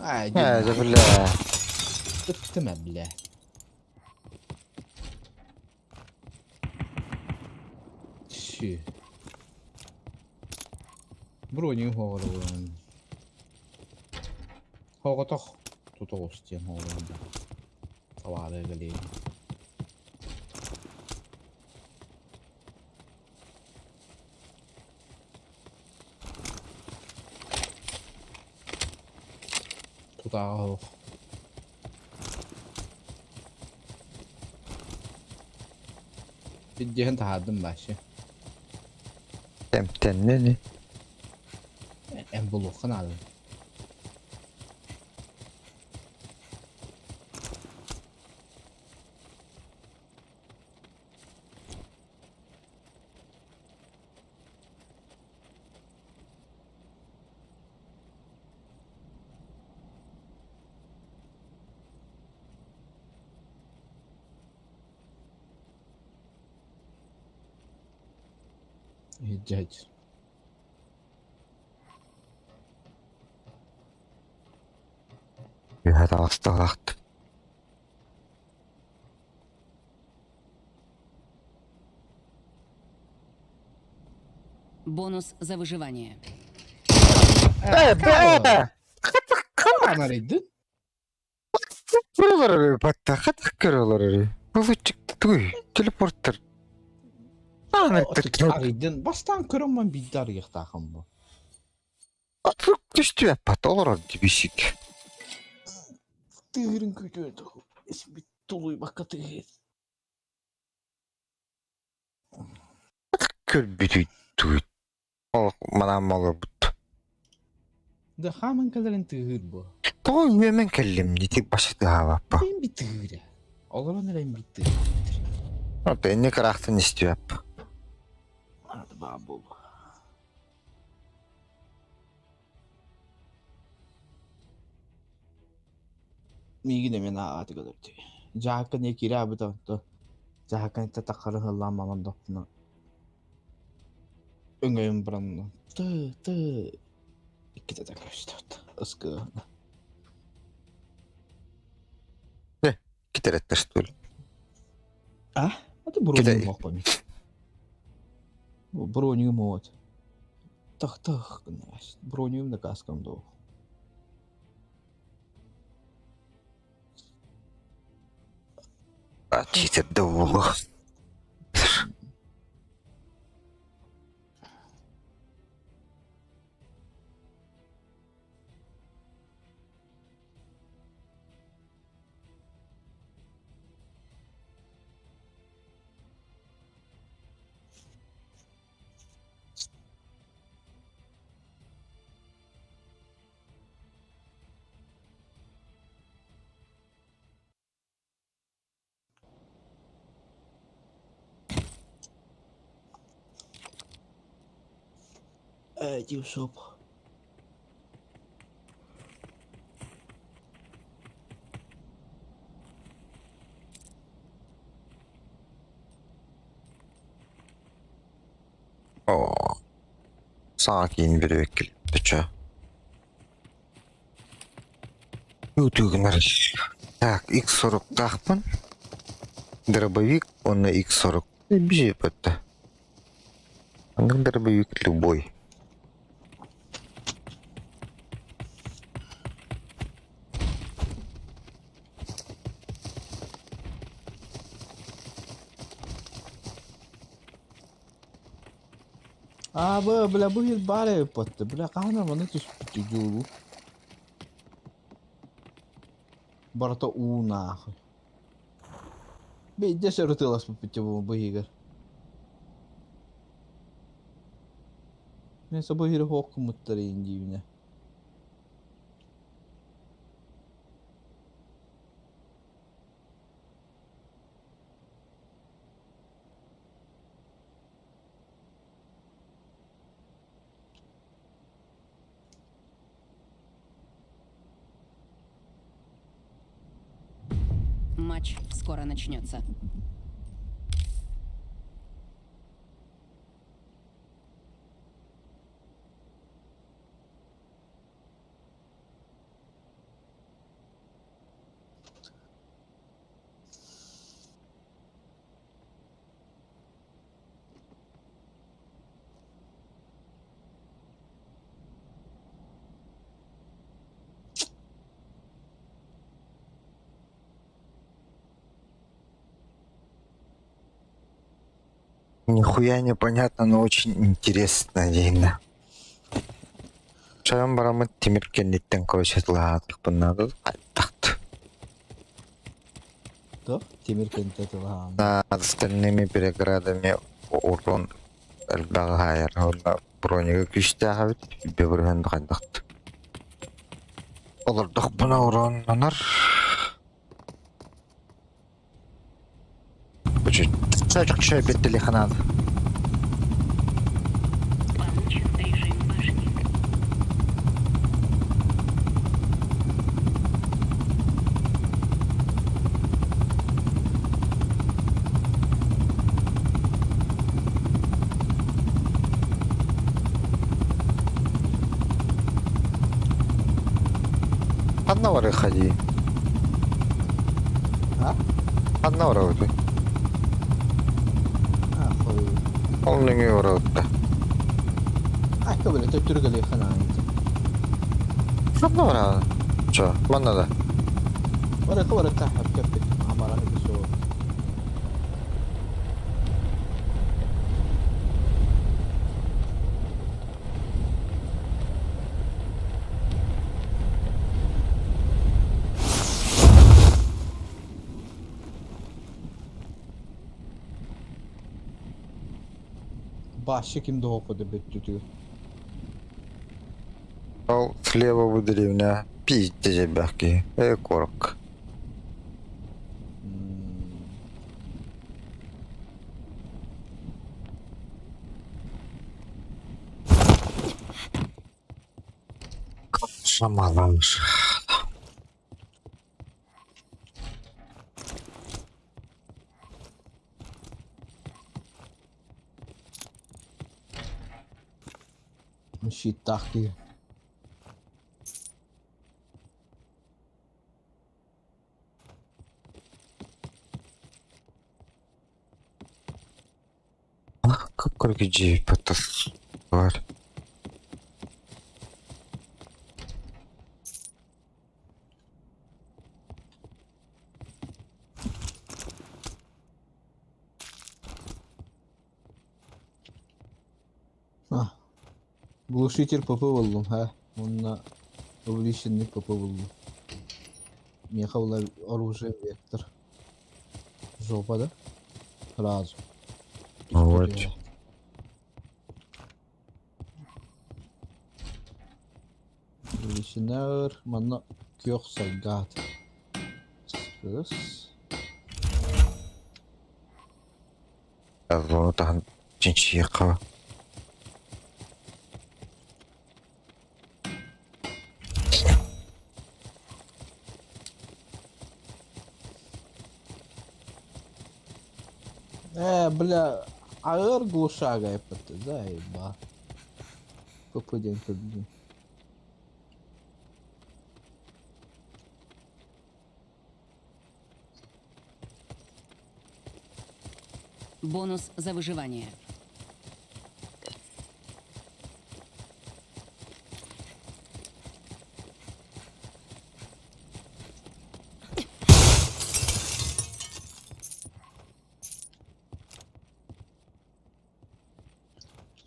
Ай, Ээ, дьэ бля. Ыттым ээ, бля. Ши. Броню хоҕоролорун. Хоҕотох тутоҕус диэн хоҕоролорун. Табаары галея. Тутааҕа суох. Ирдиһэн таһаардым вообще. Эмтэннэ ини. Эн булуохха наада. Иһирдьэ Үһэ таҕысталаахт. Бонус за выживание. Э, бля! Арыйдын? Көрөлөр батта хатах көрөлөр. Бу туй телепорттер. Арыйдын. Бастаан көрөммөн биирдэ арыйыахтаахым бу. Түстү аппат олорор дибисик. Тыырын күүтүө Испит тулуйбакка тыыр. Көрбүтүй туй. Ол манаам олорбут. Да хааман кэлэрин тыыр бу. Тоҕо үөмэн кэллим дити башы тыһаабаппа. Эн бит тыыры. Олорон эрэн бит тыыр. Ото инни кыраахтан истибэп. Ады баа буолу. Миигин эмиэ ааты көрөрдү. Дьаакка не киирэ абыта онто. Дьаакка таххары хыллаан мамандоппуна. Өҥөйөн баран ты ты иккитэ да көрүстүбүт. Ыскыына. Китереттер стул. А? Это броню мог помить. Броню мод. Тах тах, броню на каскам до. А читер да буолу. Юсуп. Оо. Саҥа киин бүрүөккүл төчө. Ютубунар. Так, X40-таахпын. Дробовик, уонна X40. Бижи бытта. Маннык дробовик любой. А, бу, бля, бу хил баар эбит Бля, хаһан маны түспүт дьуулу. Барыта уу нахуй. Бейде сырытыласпыт бу быһыгар. Мен собой хири хоққумуттар индиибине. Матч скоро начнется. Нихуя не понятно, но очень интересно диэн. Чайан бараммыт тимир кэнниттэн короче тылаһаатахпын наада хайдахт. То тимир кэнтэ тылаһаан. Над остальными преградами урон элбэҕи хаайар уонна бронига күүстээх эбит бөбүрүһэн хайдахт. Олордохпуна уроннанар. Чуть беттелиханан. Получен режим башни. Ханна барыахха дии? А? Ханна барабытый? А, хуй. Ол нөҥүө барабыт да. А, көбүлэ төттөрү кэлиэххэ наада. Ханна бараҕын? Чо, манна да. Барыахха барыахха өркөппүт. Амара суох. Башы ким доҕопподу бүттүтүгэр. Ол слева бу деревня пиздец элбэх киһи. Э, куоракка. Шамаланш. Щиттаах киһи. Какой дьиэппит бар. А, глушитель ПП буллум, ха. Уонна увеличенный ПП буллум. Миэхэ була оружие вектор. Жопа, да? Сразу. Вот. Увеличенер манна күөх сайгаат. Кыс. Ону таһан чинчийиэххэ Э, бля, АР глушага ЭПТ, заеба. ПП день победим. Бонус за выживание.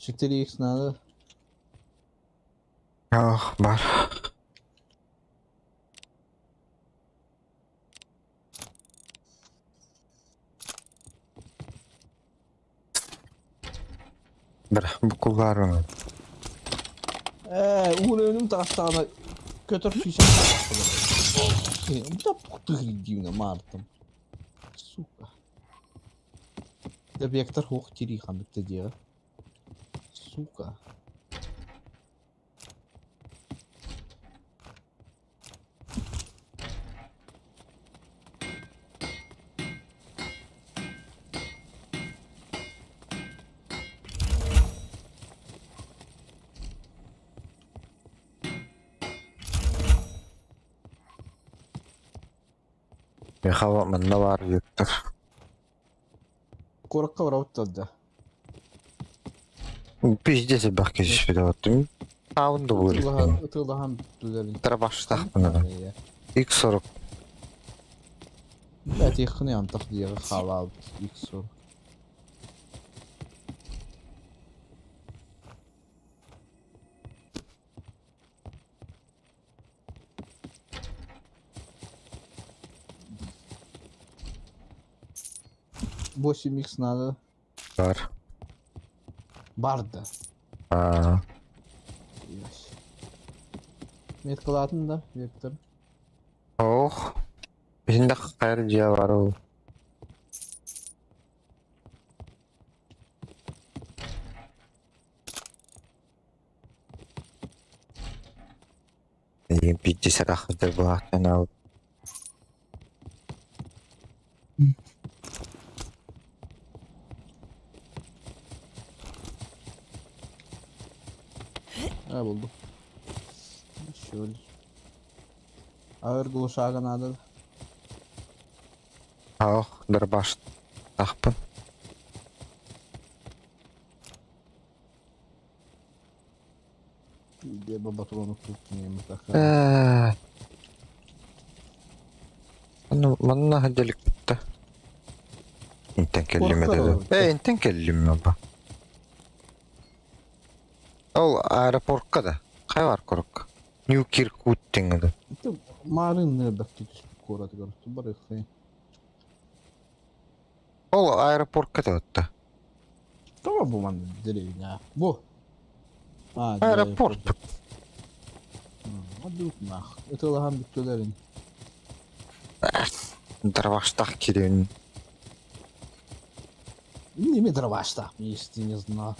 4х надо. Ах, бар. Бра, букуллар Э, уровенем таастаҕына көтөр сүүсэ Бля, дивно мартом. Сука. Да вектор хух тирихан битте диэҕэ. Сука. Михаил манна баар Виктор. Куоракка барабыт да. Пиздец элбэх киһи оттум. Таун да буолар. Ытыалаһан бүттүлэрин. Тарабаштахпына. X40. Блять, ихны антах диэҕи хаалаабыт X40. Восемь икс надо. Бар. Бар да. Аа. Меткалаатын да, Виктор. Ох. Биһин да хайр дьиэ бар ол. Эйигин пиздец ахырдар баһааттан аабыт. А, булдум. Шөл. Ağır глушага надо. Ох, дарбаш тахпын. Где патрону тут Э. Манна манна хаделикта. Интен келлим этэ. Э, интен келлим аба. Ол аэропортка да. Хай бар курукка. Нью Киркут диҥҥэ. Марын нырдак куоратыгар барыхы. Ол аэропортка да отта. Тоҕо бу манна деревня? Бу. А, Аэропорт. Адут нах. Ытылаһан бүттүлэрин. Дроваштах кирин. Неме дроваштах, если не знаю.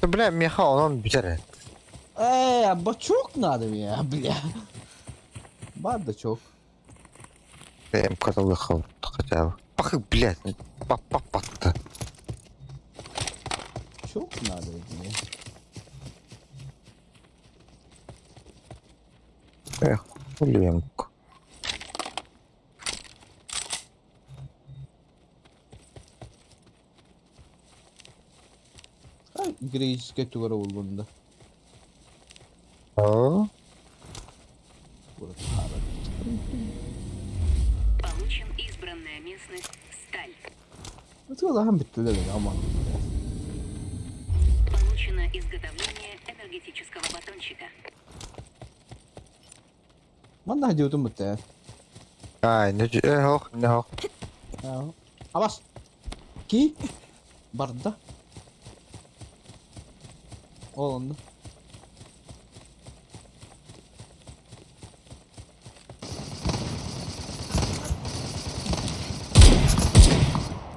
Бля, меха онон бүтэр. Эй, а бачок надо мне, бля. Бардачок. Эм каталыхал хотя бы. Пах, блядь, пап-пап-пап-то. Чок надо мне. Эх, хули эмка. Ай, греческая тугара булгунда. О, Получен избранная местность «Сталь». Ытылаһан бүттүлэр аман. Получено изготовление энергетического батончика. Манна диотум бүттэ. Ай, не э, ох, не ох. Абас. Ки? Барда. Ол онно.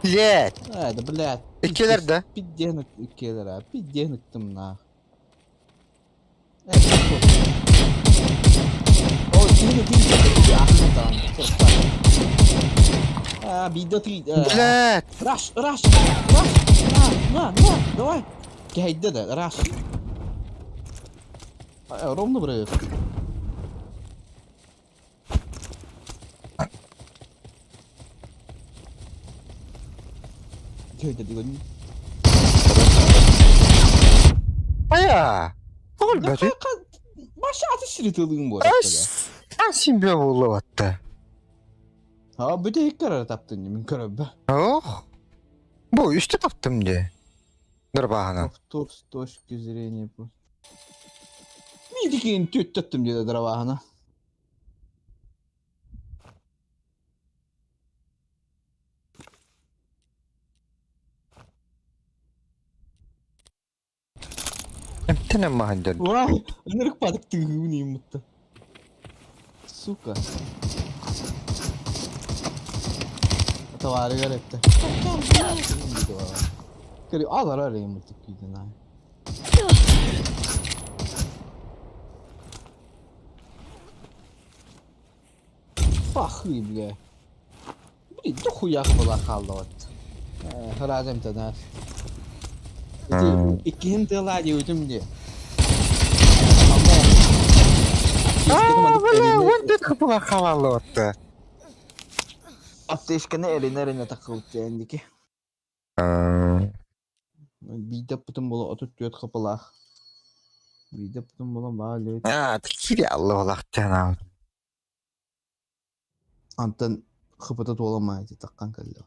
Блядь, Э, да блядь. Иккилэр да? Пидден иккилэр а. Пидден ыктым нах. Э, О, тиги тиги тиги там. А, бида ты. Блядь. Раш, раш, раш, на, на, на, давай. Кэйдэ да, раш. Ровно брык. Кэйдэ дигон. Ая. Ол бәти. Баша аты ширитылыгын буолар. Ас, син буолла А, бүтэ иккер таптын мин көрөбө. Ох. Бу үстэ таптым де. Дырбаһынан. Повтор с точки зрения просто. Мидикин түттөттүм диде дроваһына. Эмтене маһын Ура! Ынырык падык тыгын иммутта. Сука. Товарыгар этте. Кери алар арайым күйден ай. Пахы, бля. Блин, дохуя была халла вот. Харазым тогда. Иккиһин тыла диэбитим дии. Аа, бля, он дед хапыла халаллы отты. Аптечканы эринэ-эринэ такылытыа инники. Биирдэ ыппытым буола 34 хапылаах. Биирдэ ыппытым буолан баа лүөт. Аа, кири алла олахтан Антон хыпыта туоламай ити таххан кэллэ.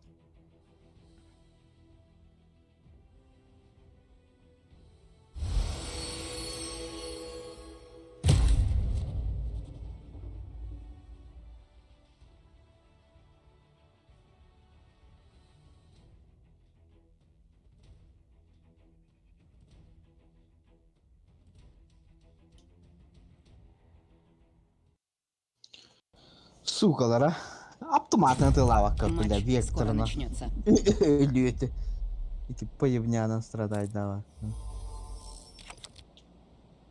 Сукалара. Автоматына тылаабакка бля Матч скоро векторына начнется. өлүөтэ. Ити поебнянан страдайдава.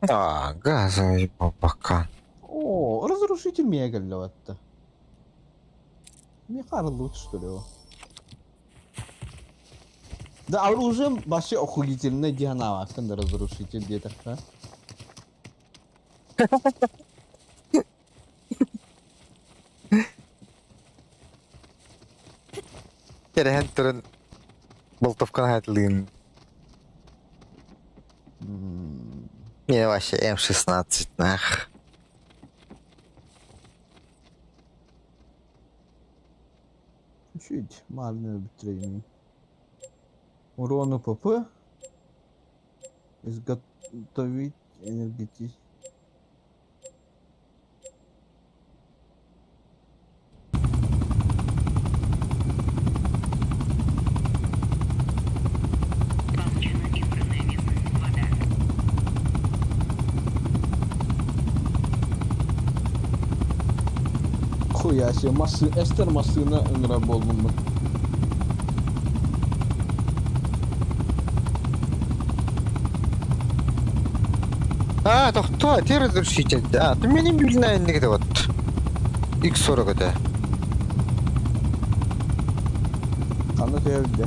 А, газовый бабака. О, разрушитель мегаллеватта. Михар лучше, что ли, его? Да, оружием вообще охуительно дианава, да разрушитель где-то, да? Кэрэһэн туран болтовканы хатылыын. Мне вообще М16 нах. Чуть мальную быстрее. Урону ПП. Изготовить энергетический. Получена избранная местность. Вода. Хуя себе, массы, Эстер массыына ыҥыра буоллум бу. А, тохтоо, тэр разрушитель. А, ты меня билнэ инник вот. X40 это. Ханна төбүдэ.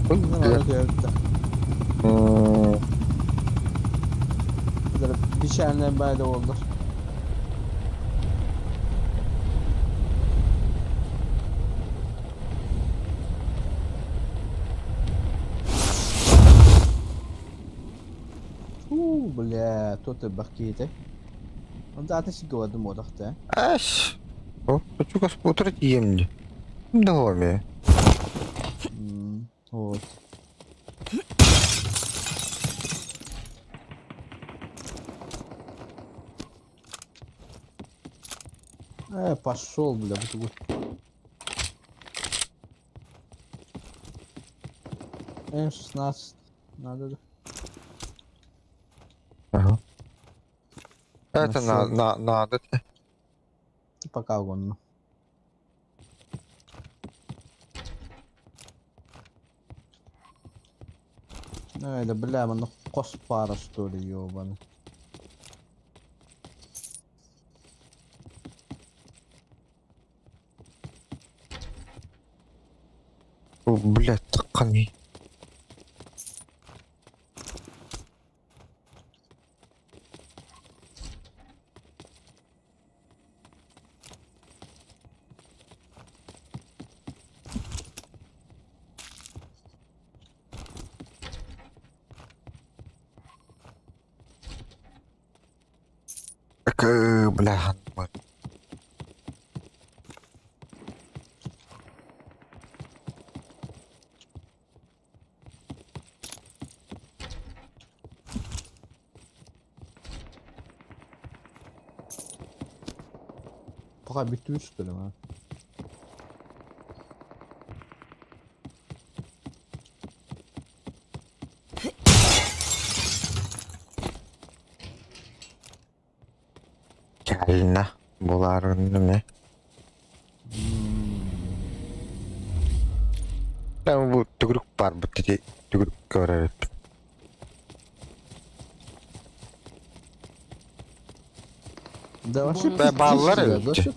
Ханна төбүдэ. Бичээннэн баайда буоллар. Уу, бля, то ты бакеты. Он да, ты сиговады модахта. Аш. О, хочу утро ем. Доме. Вот. Пошел, бля, вот М16. Надо. да. Ага. Это на, Нашел. на, надо. Пока вон. Эй, да бля, ну коспара что ли, ёбаный. О, блядь, такани. Так, бля, вот. Пока битүү что ли, а? Кэлнэ. Буларынны Там бу түгүрүк бар бу тити түгүрүк көрөр. Да вообще Бонус. Баллар да, эбит. вообще.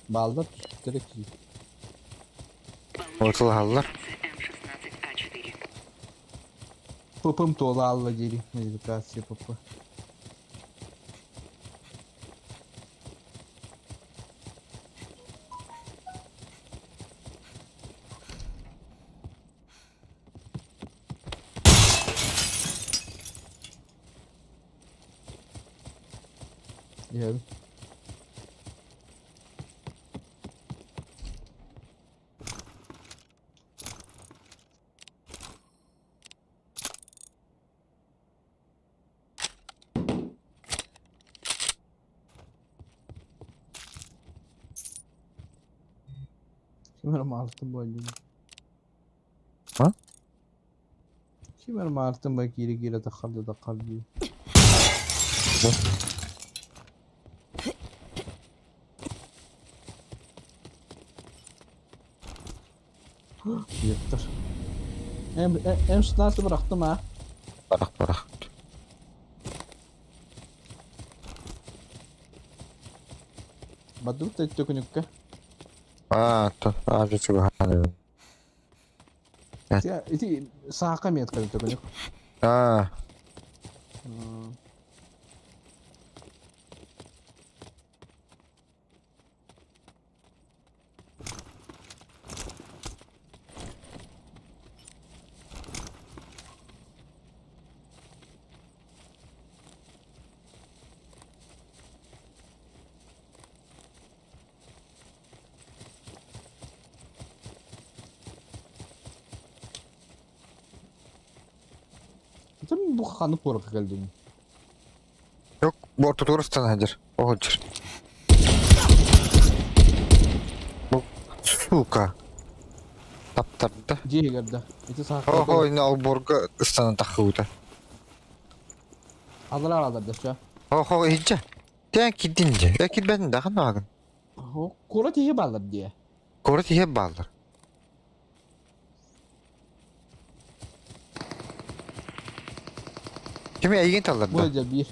Баллар керек. Отулаллар. М16А4. ППм туола алла дири. Модификация ПП. Иһэбин. Ким эрэ маалтын буоллун. А? Ким эрэ маалтын бай киирэ-киирэ таххар да таххар дии. Йыттар. М16 бырахтым а. Барах барах. Бардыбыт да төкүнүккэ. Аа, то аажы чугаһаан. Ити саака метка төкүнүк. Аа, Бу ханнык куоракка кэлдиҥ? Yok, bu ортотугар ыстана сылдьар. Ол сылдьар. Бу сука. Таптарда. Дьиэ иһигэр да. Ити саахха Оһо, ини олбуорга ыстанан таххыбыта. Аллараа алар да ча. Оһо, иһдьэ. Тэн кирдин дьэ. Э кирбэтин да ханна аагын. Куорат иһи бааллар диэ. Куорат иһэ бааллар. Кими эйигин талларда? Бу дьэ биир.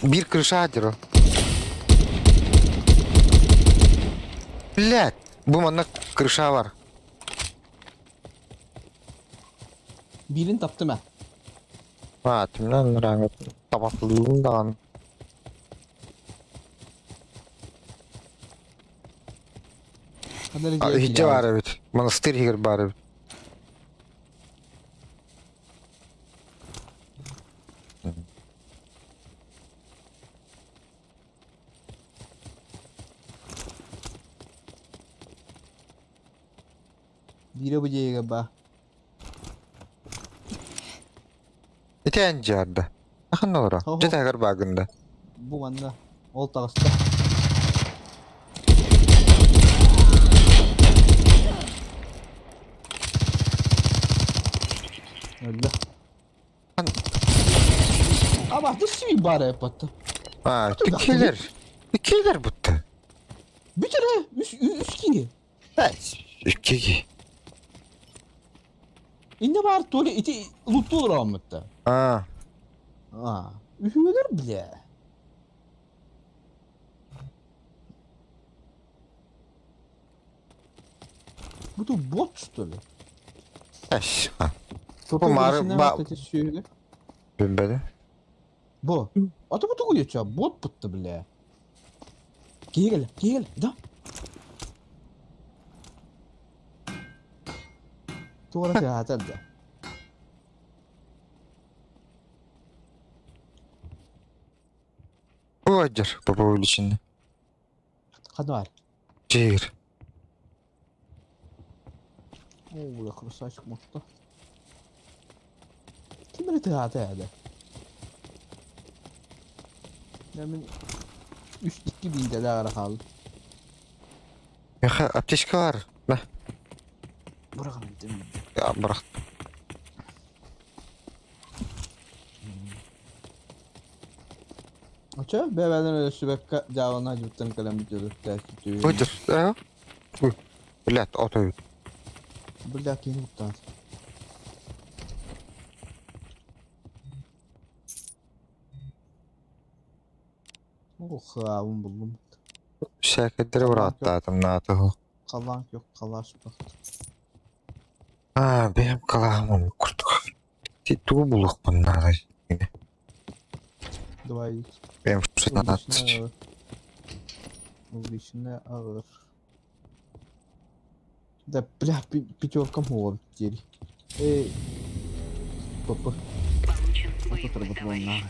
Биир крыша дьоро. Блядь, бу манна крыша бар. Биирин таптым ээ. А, түмнэн ыраҥыт табахлыыбын даҕаны. Иһдьэ баар эбит. Монастырь иһигэр баар эбит. Биирэ бу дьиэгэ баа. Ити эн дьаарда. Ахан олоро. Дьэ таһыгар баагында. Бу манна. Ол таҕыста. Өллө. Аба, ты сүй бар эппатта. А, иккилер. Иккилер бутта. Бүтэр үс үс киһи. Икки. Инне баар то ли ити луттуу олороммутта. А. А, үһүөлэр бля. Бу тут бот что ли? Эш. Бу мары ба Билбэди. Бу. А то бу тугу ече бот бутта бля. Киһи кэлэ, киһи кэлэ, да. Туора тыаһаатар да. Бу по увеличению. Ханна бар? Жир. Оо, бля, красавчик мохто. Ким эрэ тыаһаата ээ Дьэ мин үс икки биинтэлээх эрэ хааллым. Миэхэ аптечка бар. Мэ. Быраҕан илдьэн Я бырах. Очо бэйэлэрин өлөрсүбэккэ дьаабана дьуттан кэлэн бүтүөрүттээччи Выдер. Блядь, ото Бля, киһини куттаат. Ох, хаабын буллум. Шәкердери бырааттаатым наатыһу. Халаан yok, халаас бахт. Аа, бэйэм калаһым оннук курдук. Тугу булуохпун наада Давай. Бэйэм 16. Увеличенная АР. Да, бля, пятерка мова теперь. Эй. Папа. Получен А тут боевой работал товарищ. на.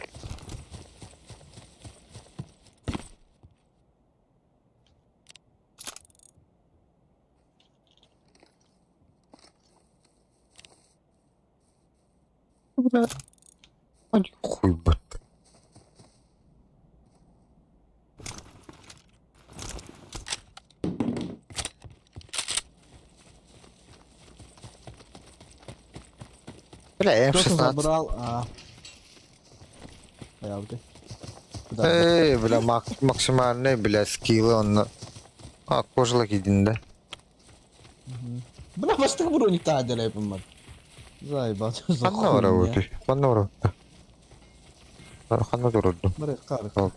Бля, хуй бат. Бля, Кто-то М16. забрал, а... Хайалды. Куда? Эй, бля, максимальный, бля, скиллы он. А, кожала кидин, да? Бля, бастык броник та делай помар. Заебал, что за Ханна хуйня? работай. Ханна работай. Ханна турудум. Бары, кары. Алт.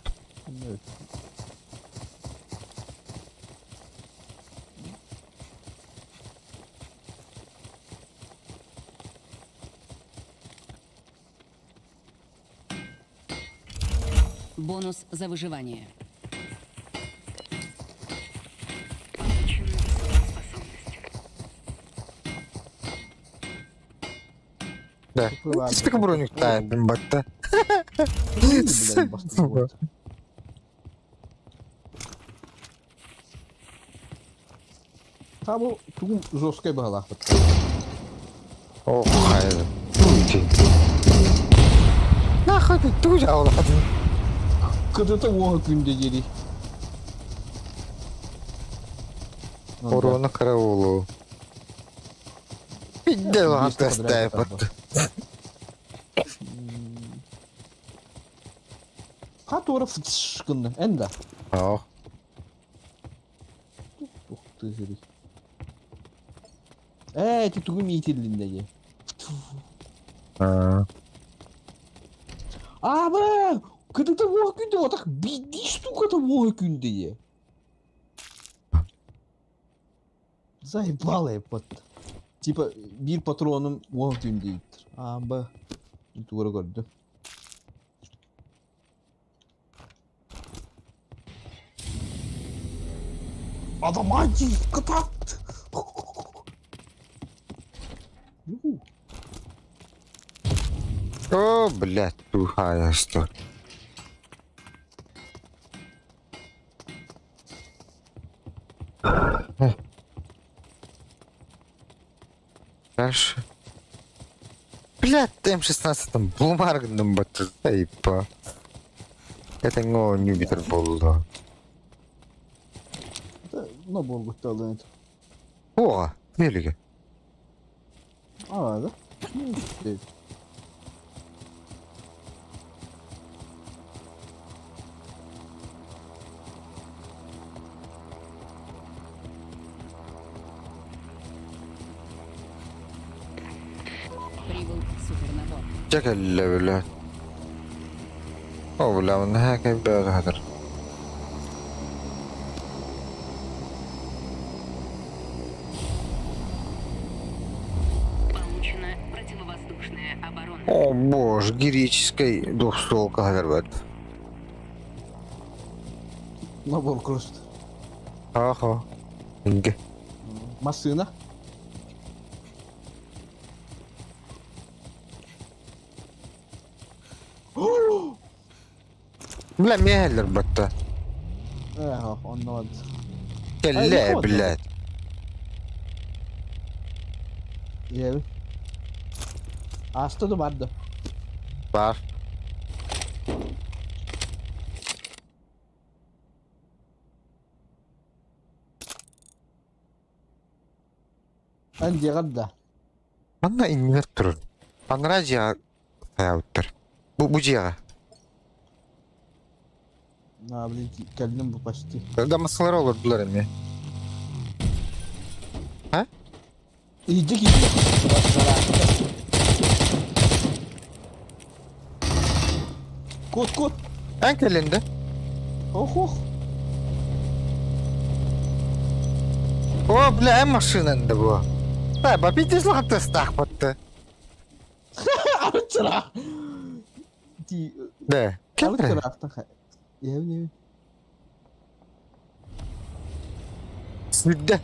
Бонус за выживание. Получена суперспособность. Да. Стык броник тайпын батта. Сука. Та бу тугум жесткой баҕалаах бытта. Ох, хайда. Туйти. Нахуй ты туй ауладын. Кыдыта уоһа күндэ диэри. Урона караулу. Пидде лан Убийство тестай подряд бат. Хатора фтш гынны. Энда. Ох. Ух ты жири. Ээ, ти тугум иитиллинне дии. А. Аа, бля! Кыдыта уоһа күндэ отах биирдии штуката уоһа күндэ дии. Заебало епот. Типа биир патроным уоһа күндэ ииттэр. Аа, б. Тугура көрдүм. Адамантий кытаат! Юху. О, блядь, тухая что. Дальше. Блядь, М16 там булмаргным баты, заебал. Это не нюбитер болду. Это набор гутталын. О, нелиге. А, да? Ну, ты. Прибыл супернабор. Чекелле, блядь. О, бля, он хакай бля, Получена противовоздушная оборона. О боже, героической двухстволка говорят. Набор просто. Ага. Инге. Машина. Бля, мехеллер батта. Эх, он вот. Келле, Ай, блядь. Ел. Аста да барды. Бар. Анди гадда. Анна инвертор. Анра жиа таяуттар. Бу бу жиа. На, блин, кэллим бу почти. Да масалар олар булар эми. Иди киди. Кот, кот. Эн келинде. Ох, ох. О, бля, эн машинанды бу. Та, ба питес латыс тахпатты. Арыцыра. Ти, Да. Кемре. арыцыра ахтан. Ев, ев. Сүдде.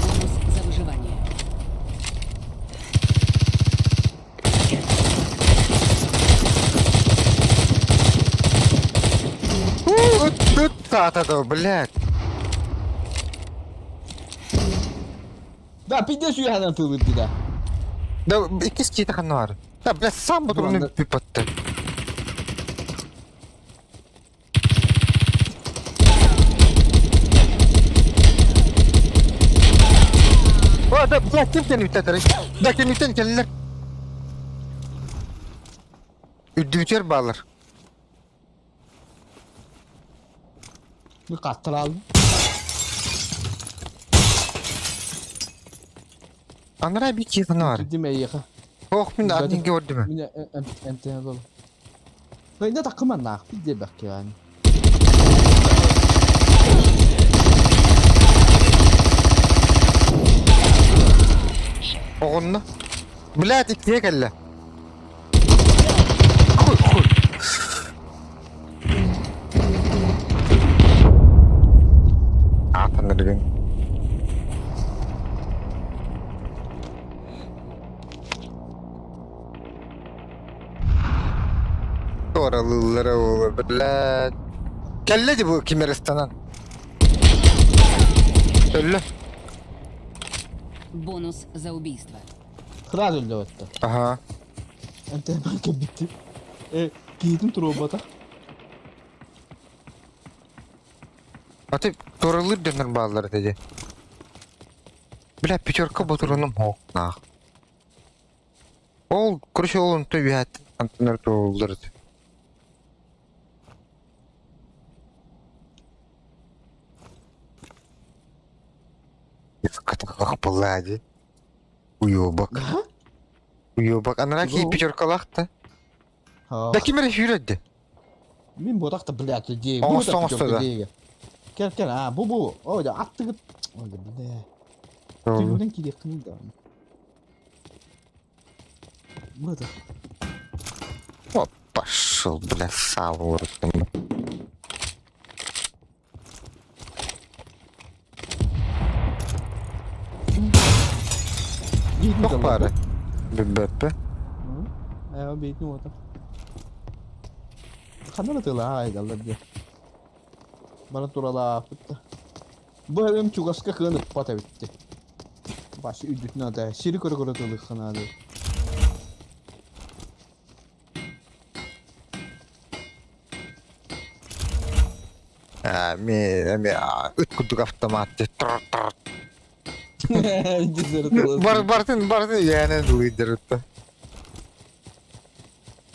Бонус за выживание. Үт, үт, Ытаата да, блядь. Да, пиздец үөһэнэн тылыр да. Да, иккис киһи ханна бар. Да, блядь, сам ботурunu бүппөттө. О, да, блядь, ким кэнниттэн Да, кэнниттэн кэллилэр. Үрдүбүтүгэр бааллар. Бу хаттыраалым. Анараа биир киһи ханна бар. Кирдим эйиэхэ. Ох, мин атын көрдүм. Мин эмтэнэ дол. Бэйдэ такыманнаах диэбэккэ yani. Оҕунна. Блядь, иккиэ кэллэ. Хуй, хуй. Аатаныргын. Туоралыыллара буолуо, блядь. Кэллэ дии бу ким эрэ ыстанан. Өллө. Бонус за убийство. Сразу өллө Аха. Эмтэнэн кэлбиттим. Э, киһитин туруорбатах. Аты туоралыыр дьоннор бааллар этэ дии. Бля, пятерка ботуруном хоохнаах. Ол, короче, ол онто үһээт антынар туоллар этэ. Катахах была дии. Уёбок. Уёбок. Анараа киһи пятеркалаах да. Да ким эрэ сүүрэрди. Мин буотах да блядь идея. Оҥосто оҥосто да. Кел кел а бу бу. Ой да аттыгыт. Ой да бля. Түгүнэн кириэххиний да. Бу да. О, пошел, бля, сало Туох баара? Билбэппэ. Ээ, бейтин уота. Ханна тыла айдаллар дии. Бара туралааппыт да. Бу эбэм чугаска кыан ыппат эбитти. Баш үрдүтүн ата сири көрө-көрө тылыхханаады. Эми ыт курдук автомат Бар бартын бартын иээнэн лыйдырытта.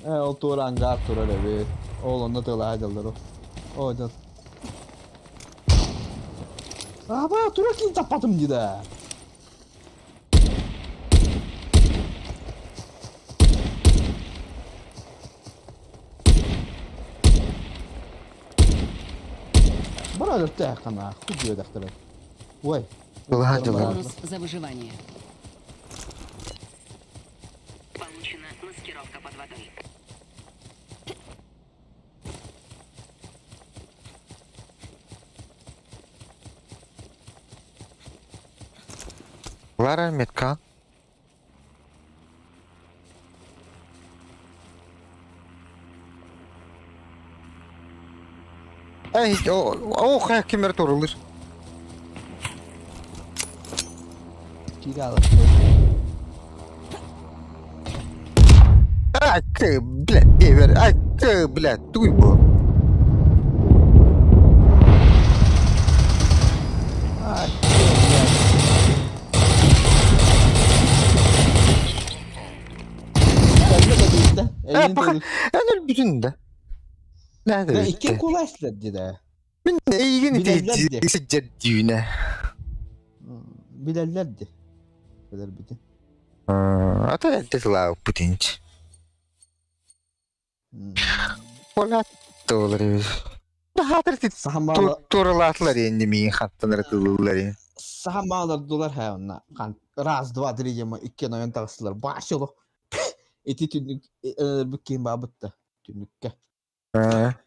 Э, ол туора ангар турар эбит. Ол онно тыла дьаллар. О, дьон. Аба, тура кин таппатым дии да. Бара өлтөөххана, хуй Ой. Бонус за выживание. Получена маскировка под водой. Лара метка. Эй, о, о, кимер турулur. Ай, ты, блядь, бевер, ай, ты, блядь, туй бу. Ай, блядь. Эн өлбүтүн да. Нэ Икки куласлар дии Мин эйигин ити сылдьар дүүнэ. Билэллэр дии. Билэрбитин. Ата элте тылаабыппыт инч. Ола туолар эбит. Баһаатар туоралаатылар инни миин хаттанар тылыллар. Саха маалардылар һэ онна раз два три диэн икки нойон таҕыстылар бааш олох ити түннүк өлөрбүт баабытта түннүккэ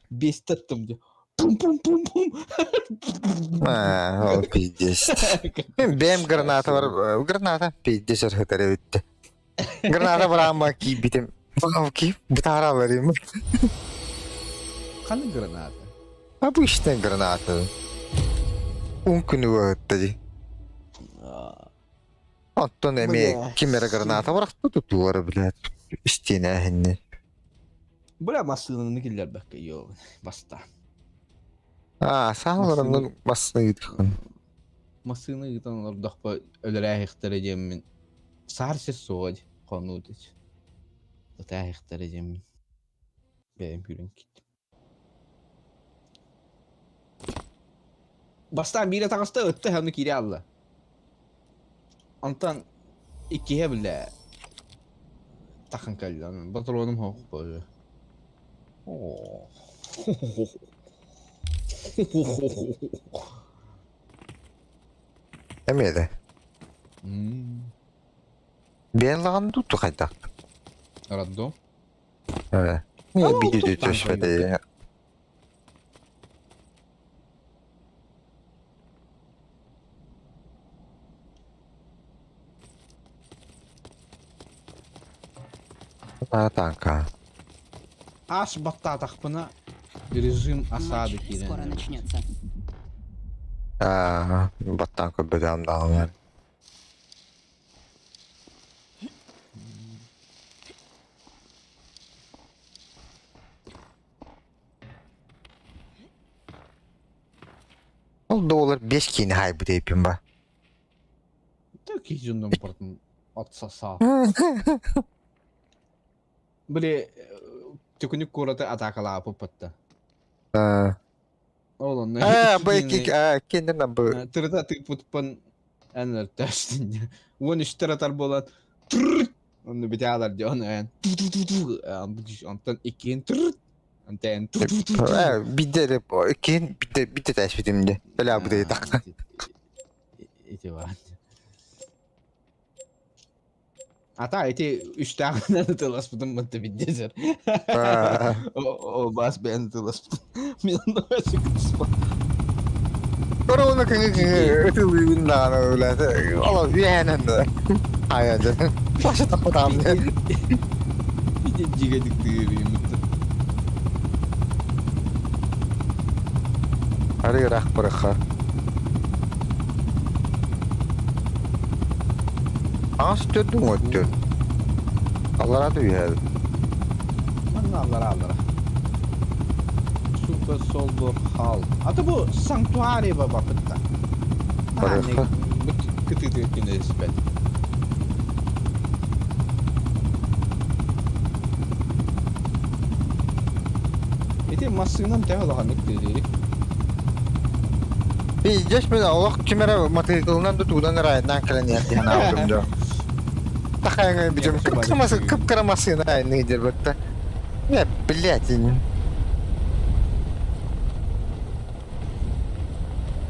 Биэстэттим дии. Пум-пум-пум-пум. Ол пиздец. Мен бэйэм граната бар, граната пиздец өрһөтөр эбитте. Граната бараама киирбитим. Ки бытаара барым. Ханнык граната? Обычная граната. Ун күнү ыытта дии. Оттон эмиэ ким эрэ граната бырахпыт тутуулара, блядь, истиэнээһинни. Бля, массыынаны киллэрбэккэ, ёб, баста. Аа, сааларынан массыына ыытыххын. Массыына ыытан олордохпо өлөрөөһүхтэрэ диэммин. Саар сир суоҕа дии, хонуу дии. Ытааһыхтара диэммин. Бэйэм күүрэн киирдим. Бастаан биирэ таҕыста, ытта ону киирэ алла. Онтон иккиһэ бile тахан кэллэ. Патроным суох буолла. Эмиэ да. Биэн лаҕан тутtu хайдах? Роддом. Э. Биир түспэтэ. Танка. Ас баттаатахпына режим осады Матч скоро киирэн. начнется. Аа, баттаан көрбөтөм даҕаны. Ол доллар 5 киини хайбыт эйпин ба. Так дьоннон бардым отсосал. Били төкүнүк куораты атаакалаапыппатта. Ол онно Аа, бу икки кинден бу тырыта тыыппытпын эн өртөөстүн. Уон үстэр атар буолан онну битаалар дьон эн онтон иккиэн антен бидде иккиэн бидде бидде тәспитим де. Бля бу так. Ити бар. Ата ити үстээҕинэн ытыласпытым мытты биддесер. О бас бэйэн ытыласпытым. Мен Корона кыңы кыңы ытылыыбын даҕаны үлэтэ. Оло үөһэнэн да. Хайа дьэ. Башы таппатаам дэ. Ити дьигэдик тыырыймытты. Ары ыраах бырахха. Аҕыс төрдүн өттүн. Аллараа түһэр. Манна аллара аллара. Сука солдор хал. Аты бу санктуарий бапытта. Барыха. Кытыты күнэспэт. Ити массыынам төһө улаханнык тыырыырый? Пиздец мен олох ким эрэ матыыкылынан да тугунан эрэ айаннаан кэлэн иһэр диэн аалдым дьо. Тахайҥа бүтүм кып-кыра массыына айанныы дьэрбэтте. Не, блядь.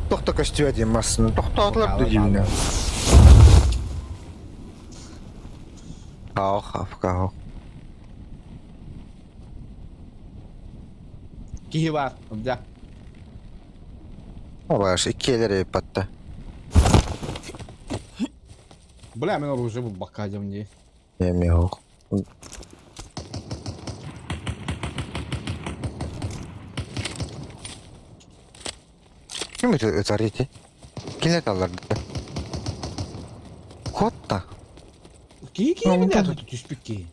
Тохто көстүө диэн массыына. Тохтоотулар да дьиибинэ. Хаох, афка, Киһи баар, да. Абаш, иккиэлэр эппатта. Бля, мен оружие булбакка дьам дии. Эми ох. Ким ытар ити? Кине талларды? Хотта. Киһи киһи билээ түспүт киһи.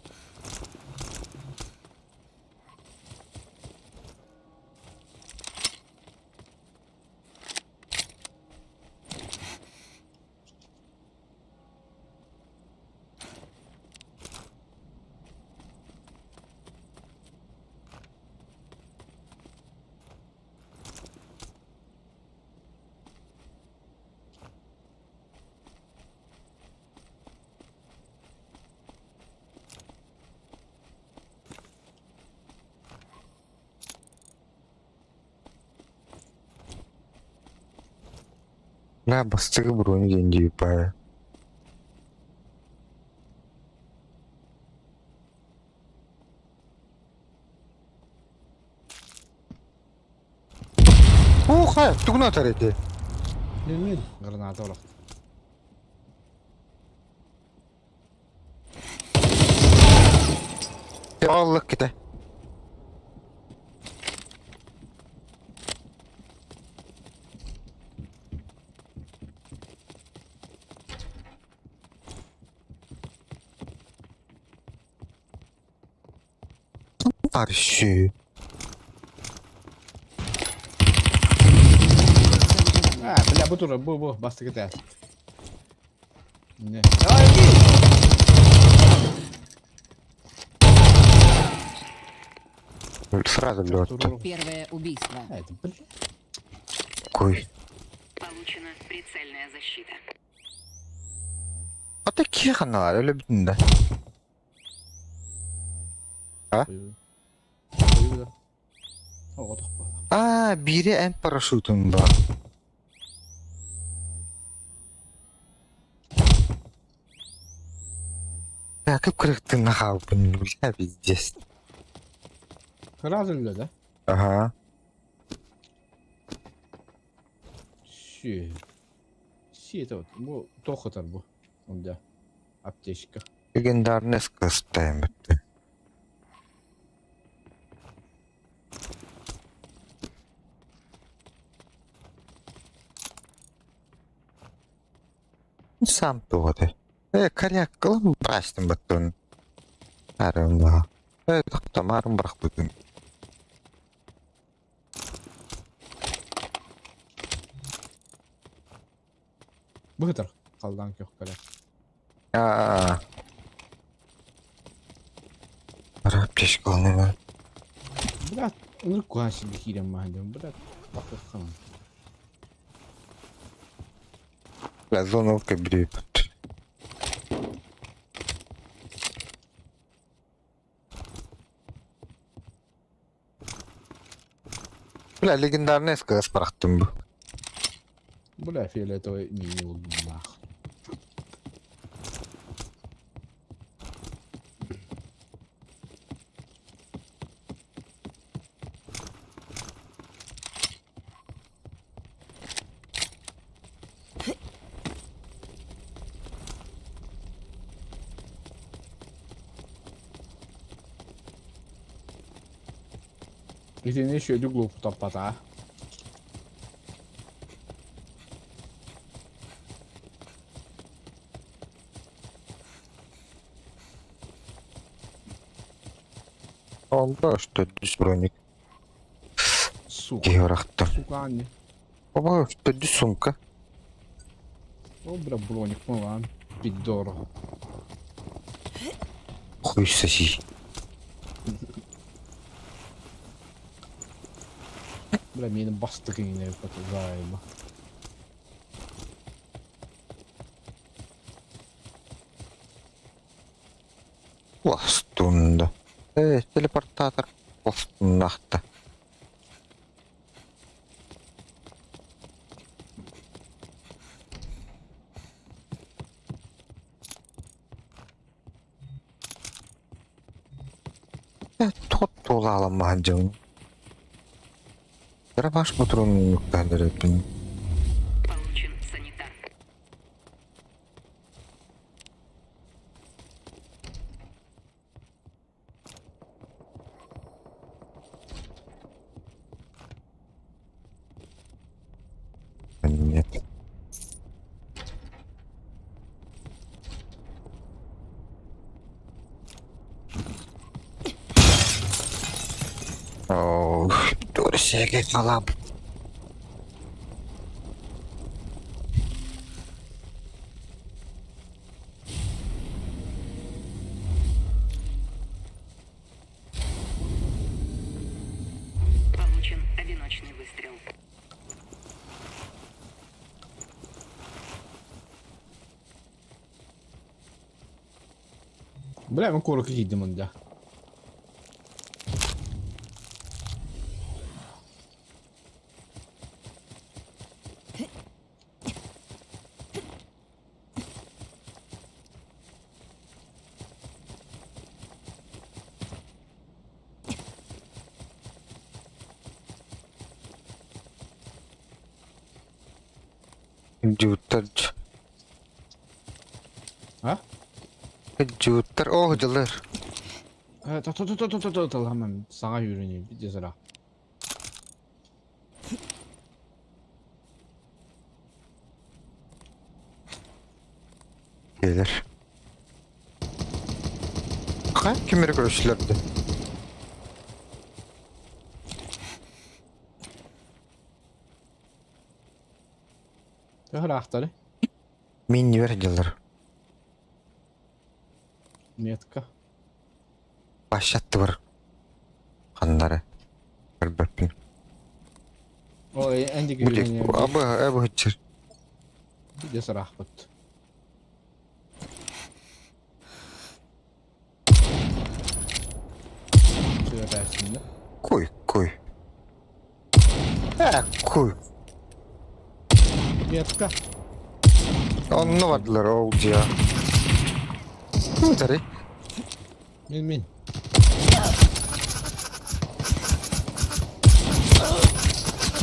Бля, бастыгы бронь диэн дии баа. Уха, тугун атар ити? Билмейм, граната олох. Аллык ките. Паршы. А, бля, бу турар, бу, бу, бастакы этээс. Не. Сразу лётто. Первое убийство. А, это, бля. Кой. Получена прицельная защита. А такие ханалар, өлөбүтүн да. А? А, бире эн парашютун ба. Так, кып-кырыктын хаалбын, бля, пиздец. Сразу өллө да? Ага. Си. Си это вот. Бу тохотар бу. Онда. Аптечка. Легендарный скастайм. Сам туоты. Э, коряк, кылым брастым баттын. Арымла. Э, тохтомарым бырахпытын. Быһытар. Халдан көх кэлэ. А. Аптечка алына. Брат, ынырык куһаҕан сиргэ киирэн маһын брат. Бакыххам. Бля, зоналка брит. Бля, легендарный СКС бырахтым бу. Бля, фиолетовый не буллаах. Итини еще глупо топпата. Олда, что здесь броник. Сука. Киһи Сука, не. Оба, что здесь сумка. О, бля, броник, ну ладно. Пидорого. Хуй соси. Бля, мени бастыгын займа. Пластунда. Э, телепортатор. Пластуннахта. Э, тот туолааламмаһан Кыра баш патрон нуктаандырыппын. Получен санитар. Нет. О, Дурсеге калам. Получен одиночный выстрел. Бля, мен куоракка киирдим онда. Дьуттар. А? Дьуттар. О, дьыллар. То то то то то то то саҥа үүрүнүү десара. Gelir. Ха, кимери көрүшүлэрди. Ыраахтары. Миннибэр дьыллар. Метка. Плащаттыбар. Ханнары. Көрбөппүн. Ой, энди Били, абы, абы хытчыр. Дьэ сыраахпыт. Куй, куй. Э, куй. Метка. Онно бардылар ол дьиэ. Тары. Мин мин.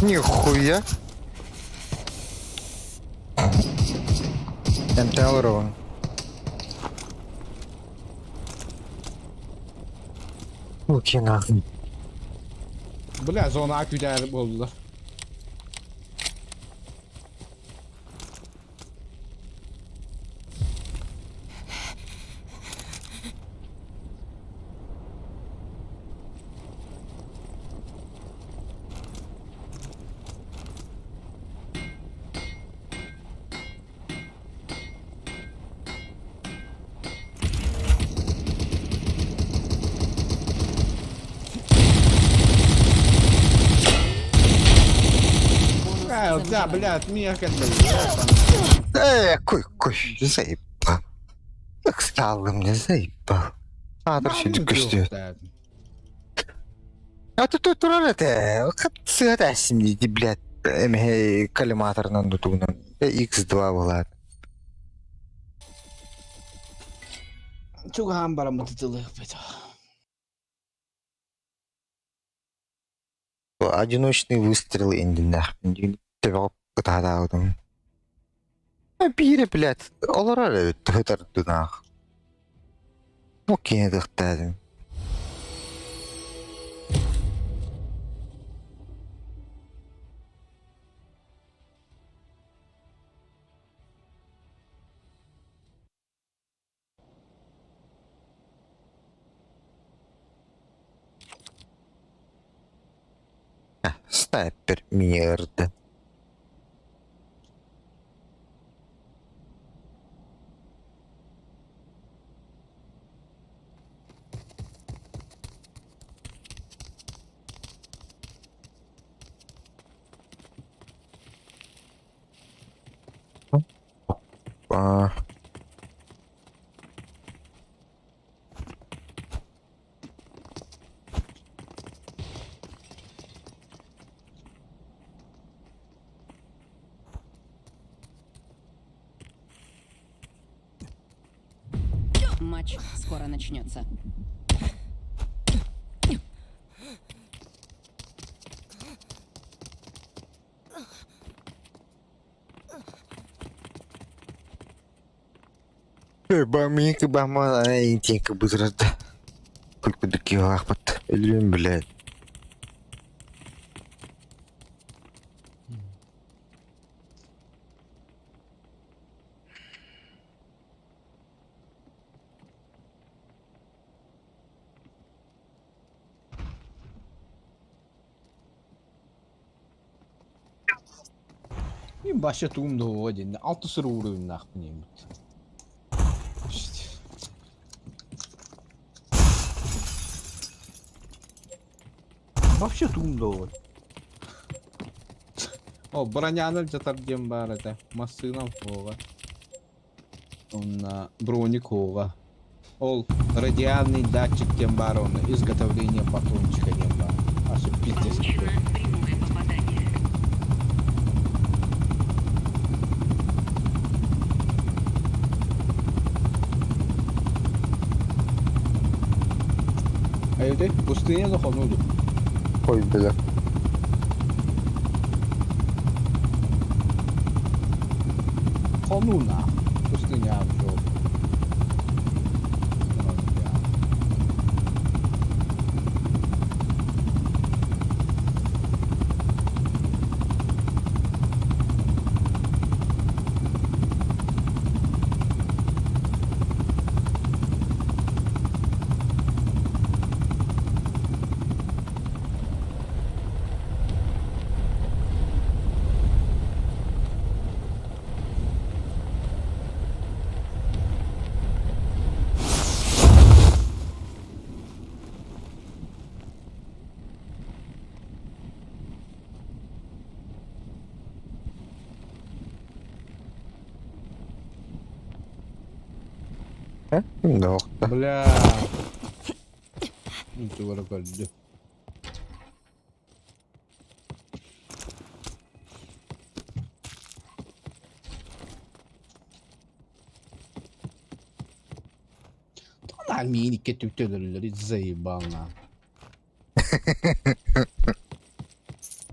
Нихуя. Эмтээн олоробун. Окей, нахуй. Бля, зона күүтээр буоллулар. Бонус за Да, выживание. блядь, меня кэллэ. Э, куй, куй, заебал. Так стало мне, заебал. Аатыр сүдүк көстүү. А тут тут турар этэ. Хат сыат әсим ди, блядь. Эмхэ коллиматорынан дутугунан. X2 была. Чугаан бараммыт ытылыахпыт. Одиночный выстрел индиннах. Төбө кытадаабытым. Биире, блядь, олорор эбит тыһытардынаах. Окей, дыхтаадым. Снайпер мерда. А, Матч скоро начнется. Бамик бама интинка бузрада. Кулькудуки лахпат. Өлүм, блядь. Мин баша туум да диэн. Алты сыр уруйуннаахпын диэммит. Вообще туум да О, броняны жатар диэн баар этэ. Массыынам хуоҕа. Онна броник хуоҕа. Ол радиальный датчик диэн баар онно изготовление патрончика диэн баар. Асы пиздец. Получено прямое попадание. Айды, пустыня захонуду. Ой, бля. Хонуна. Пустыня в жопу. Нохта. Бля. Тугара көрдү. Тонар миин икки түктөлөрүлэри заебал на.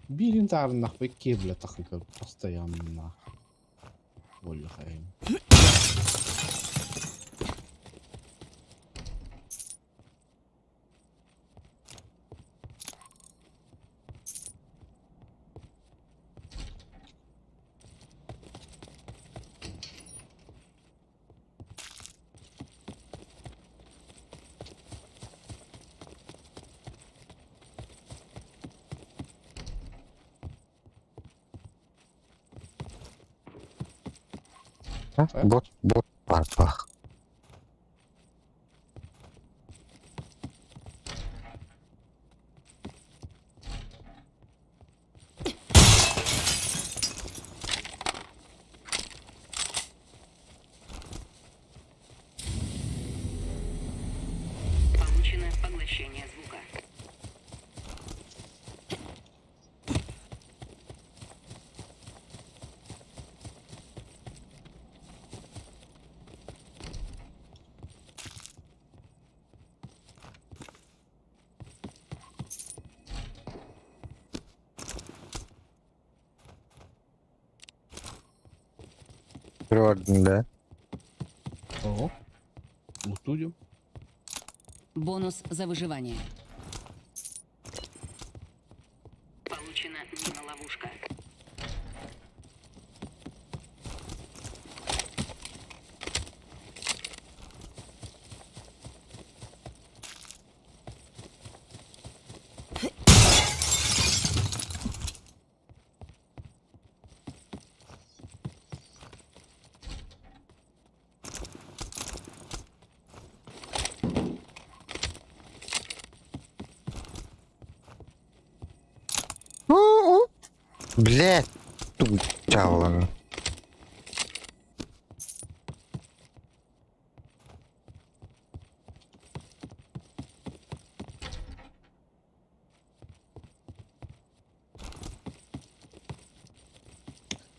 Биирин таарыннахпыт киэблэ тахыка постоянно. Боллахайым. Бот, бот баар. Получено поглощение звука. Gördün да. О. Лутудим. Бонус за выживание. Получена мина-ловушка. Блять, тут чавлан.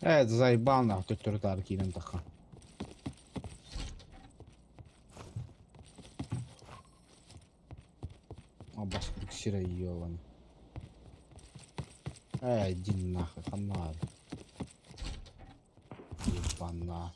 Ээ, заебал нахуй төттөрү киирэн тахха. Баскырык сире ёбаный. Э, иди нахуй, ханна. Ебана.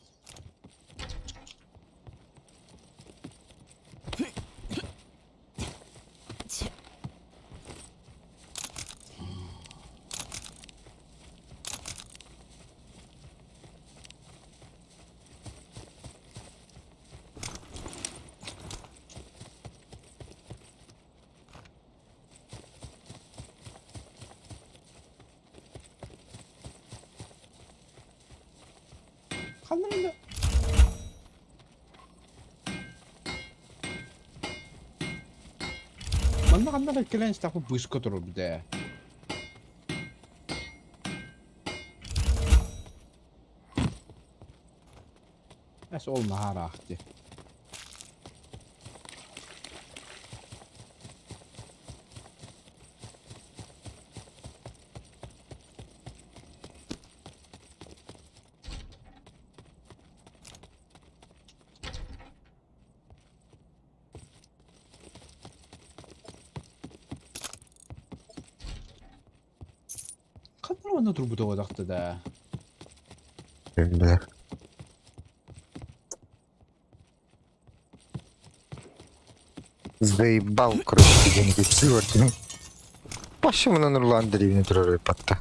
Ханна да. Манна ханна кэлэн стапы быска турар бдэ. Эс ол наһаа Ханна манна турбута одахты да. Бля. Заебал, короче, деньги. Сегодня. Почему на Нурлан деревню турары патта?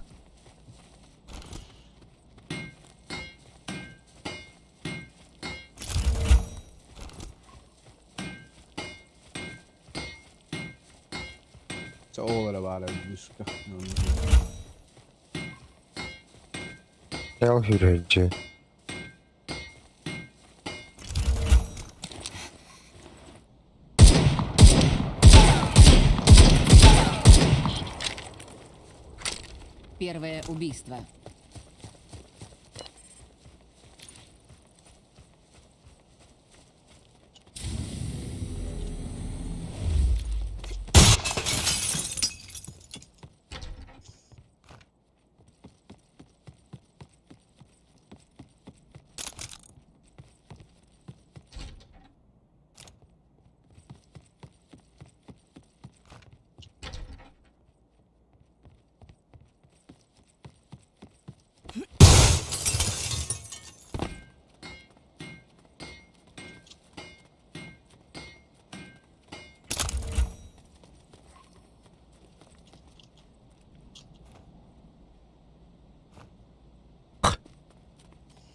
Ол эрэ баара быска. Я хүрээчи. Первое убийство.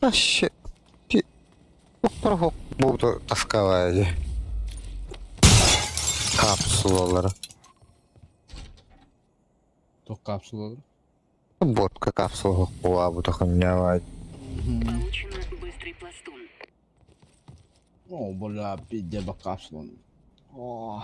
Вообще, Буду тосковать. Капсулалары. Туох капсулалар? Водка капсула буолаабыта ханньаабайт. Получено быстрый пластун. О, бля, пиздец, капсуланы. О.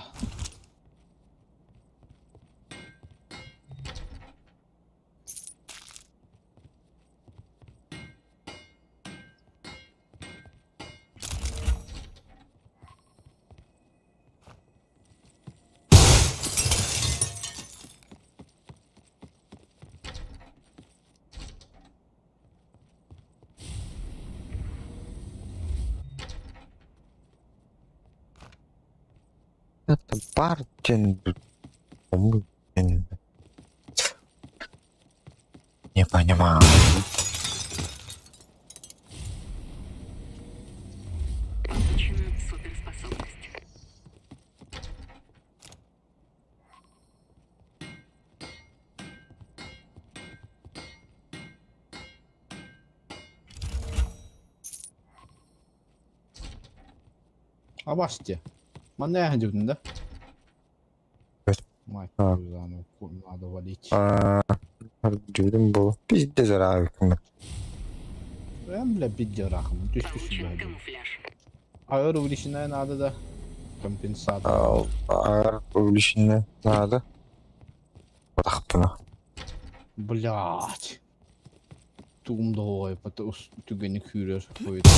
Это Бартин, блин. Не понимаю. Получена суперспособность. Абасте. Манна яһын да? Мать А. твою, да, ну, надо валить. Дьүрүм бу. Пиздец ыраабыккын. Эм, бля, пидерахом. Получен камуфляж. Аэр увеличенная надо, да? Компенсатор. Аар увеличенная надо. Батахпына. Блять. Тугум долой, потом түгені күйрер қойды.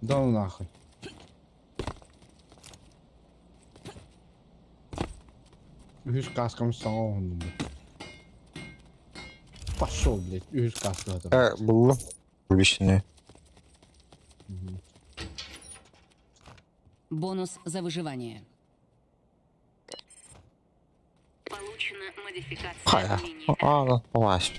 Да ну нахуй. Үһүс каскам саҥа Пошел, блядь, үһүс каска это. Э, буллум. Увеличенная. Бонус за выживание. Получена модификация Хайа. мини. Аана, вась.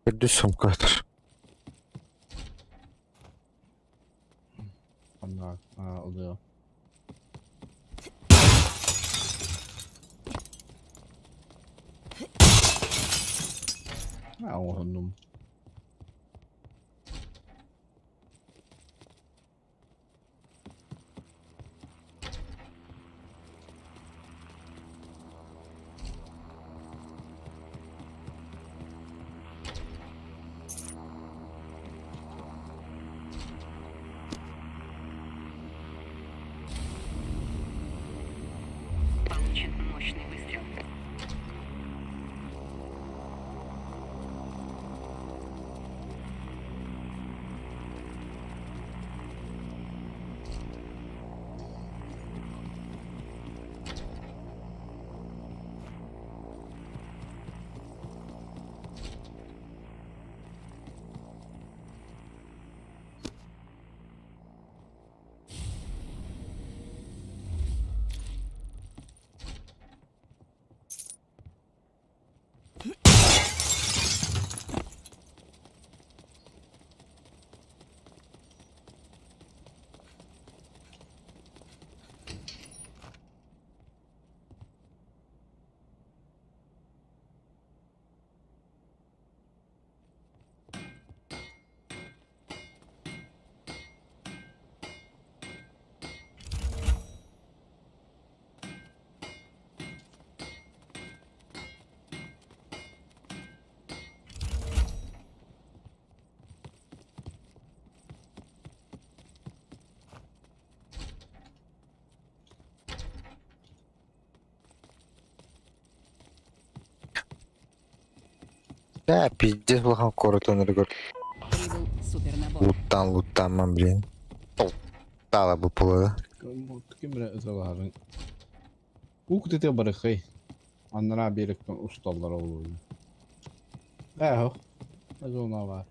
Үрдүс сумкатыр. Ана, ылıyor. Ha, oğlum. Получен мощный выстрел. Да, пиздец улахан куорат оннугар Прибыл супернабор. луттаан луттаамман блин. Толтаала бу пулада. Ким эрэ ыталаһарын. Уу кытыта барыхай. Анараа биэрэктэн усталлара буолуо. Ээ, зона баар.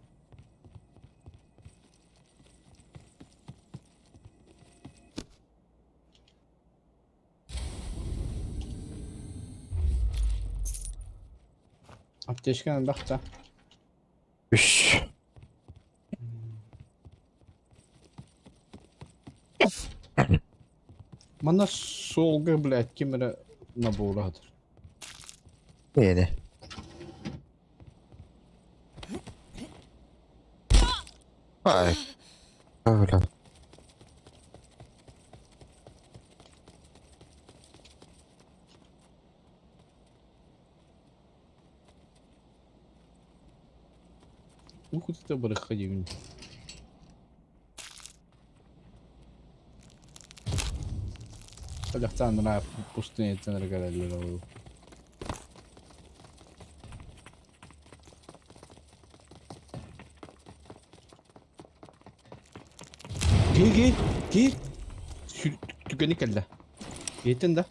Аптечка элбэх да. Үс. Манна суолга, блядь, ким эрэ набора сытар. Миэнэ. Ай. Бля. Ух ты барыхха диибин. Александра пустыня кэлэллэр ол. Киир, киир, киир! Түгэни кэллэ. Иһиттин да?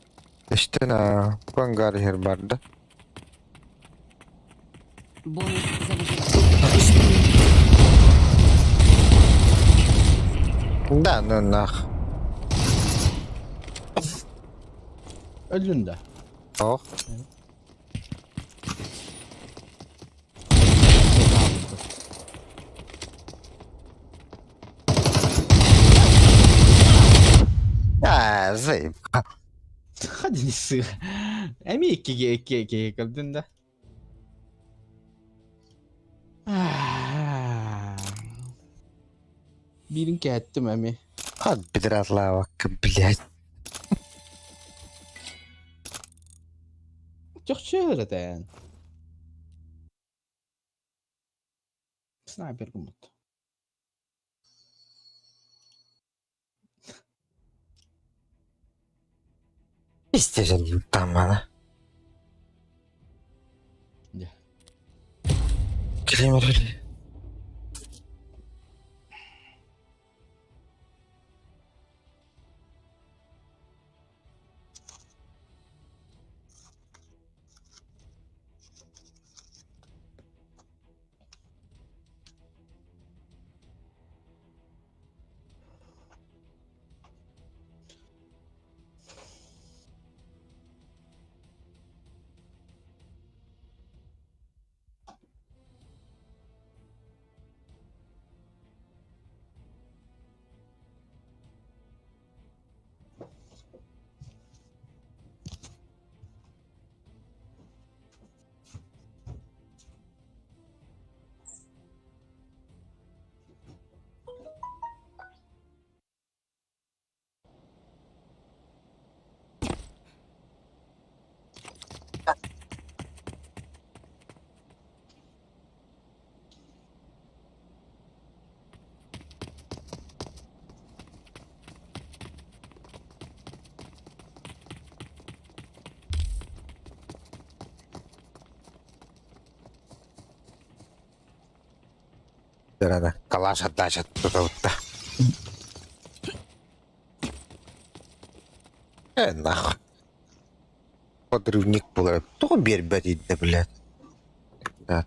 Истэн аа, бангар иһэр барда. Бонус за выживание. Да, ну нах. Өллүн да? Ох. Аа, заеб. Hadi сыр. Эмиэ иккигэ икки иккигэ көрдүн да? Биирин кээттим эмиэ. Хат бедратлавакка, блядь. Чохчу этэн. Снайпер гыммыт. Истерин тамана. Дьэ. Кремер. Дырана калаш отдача туталта. Э, нахуй. Подрывник буолар. Тоҕо биэрбэт иннэ, блядь. Да.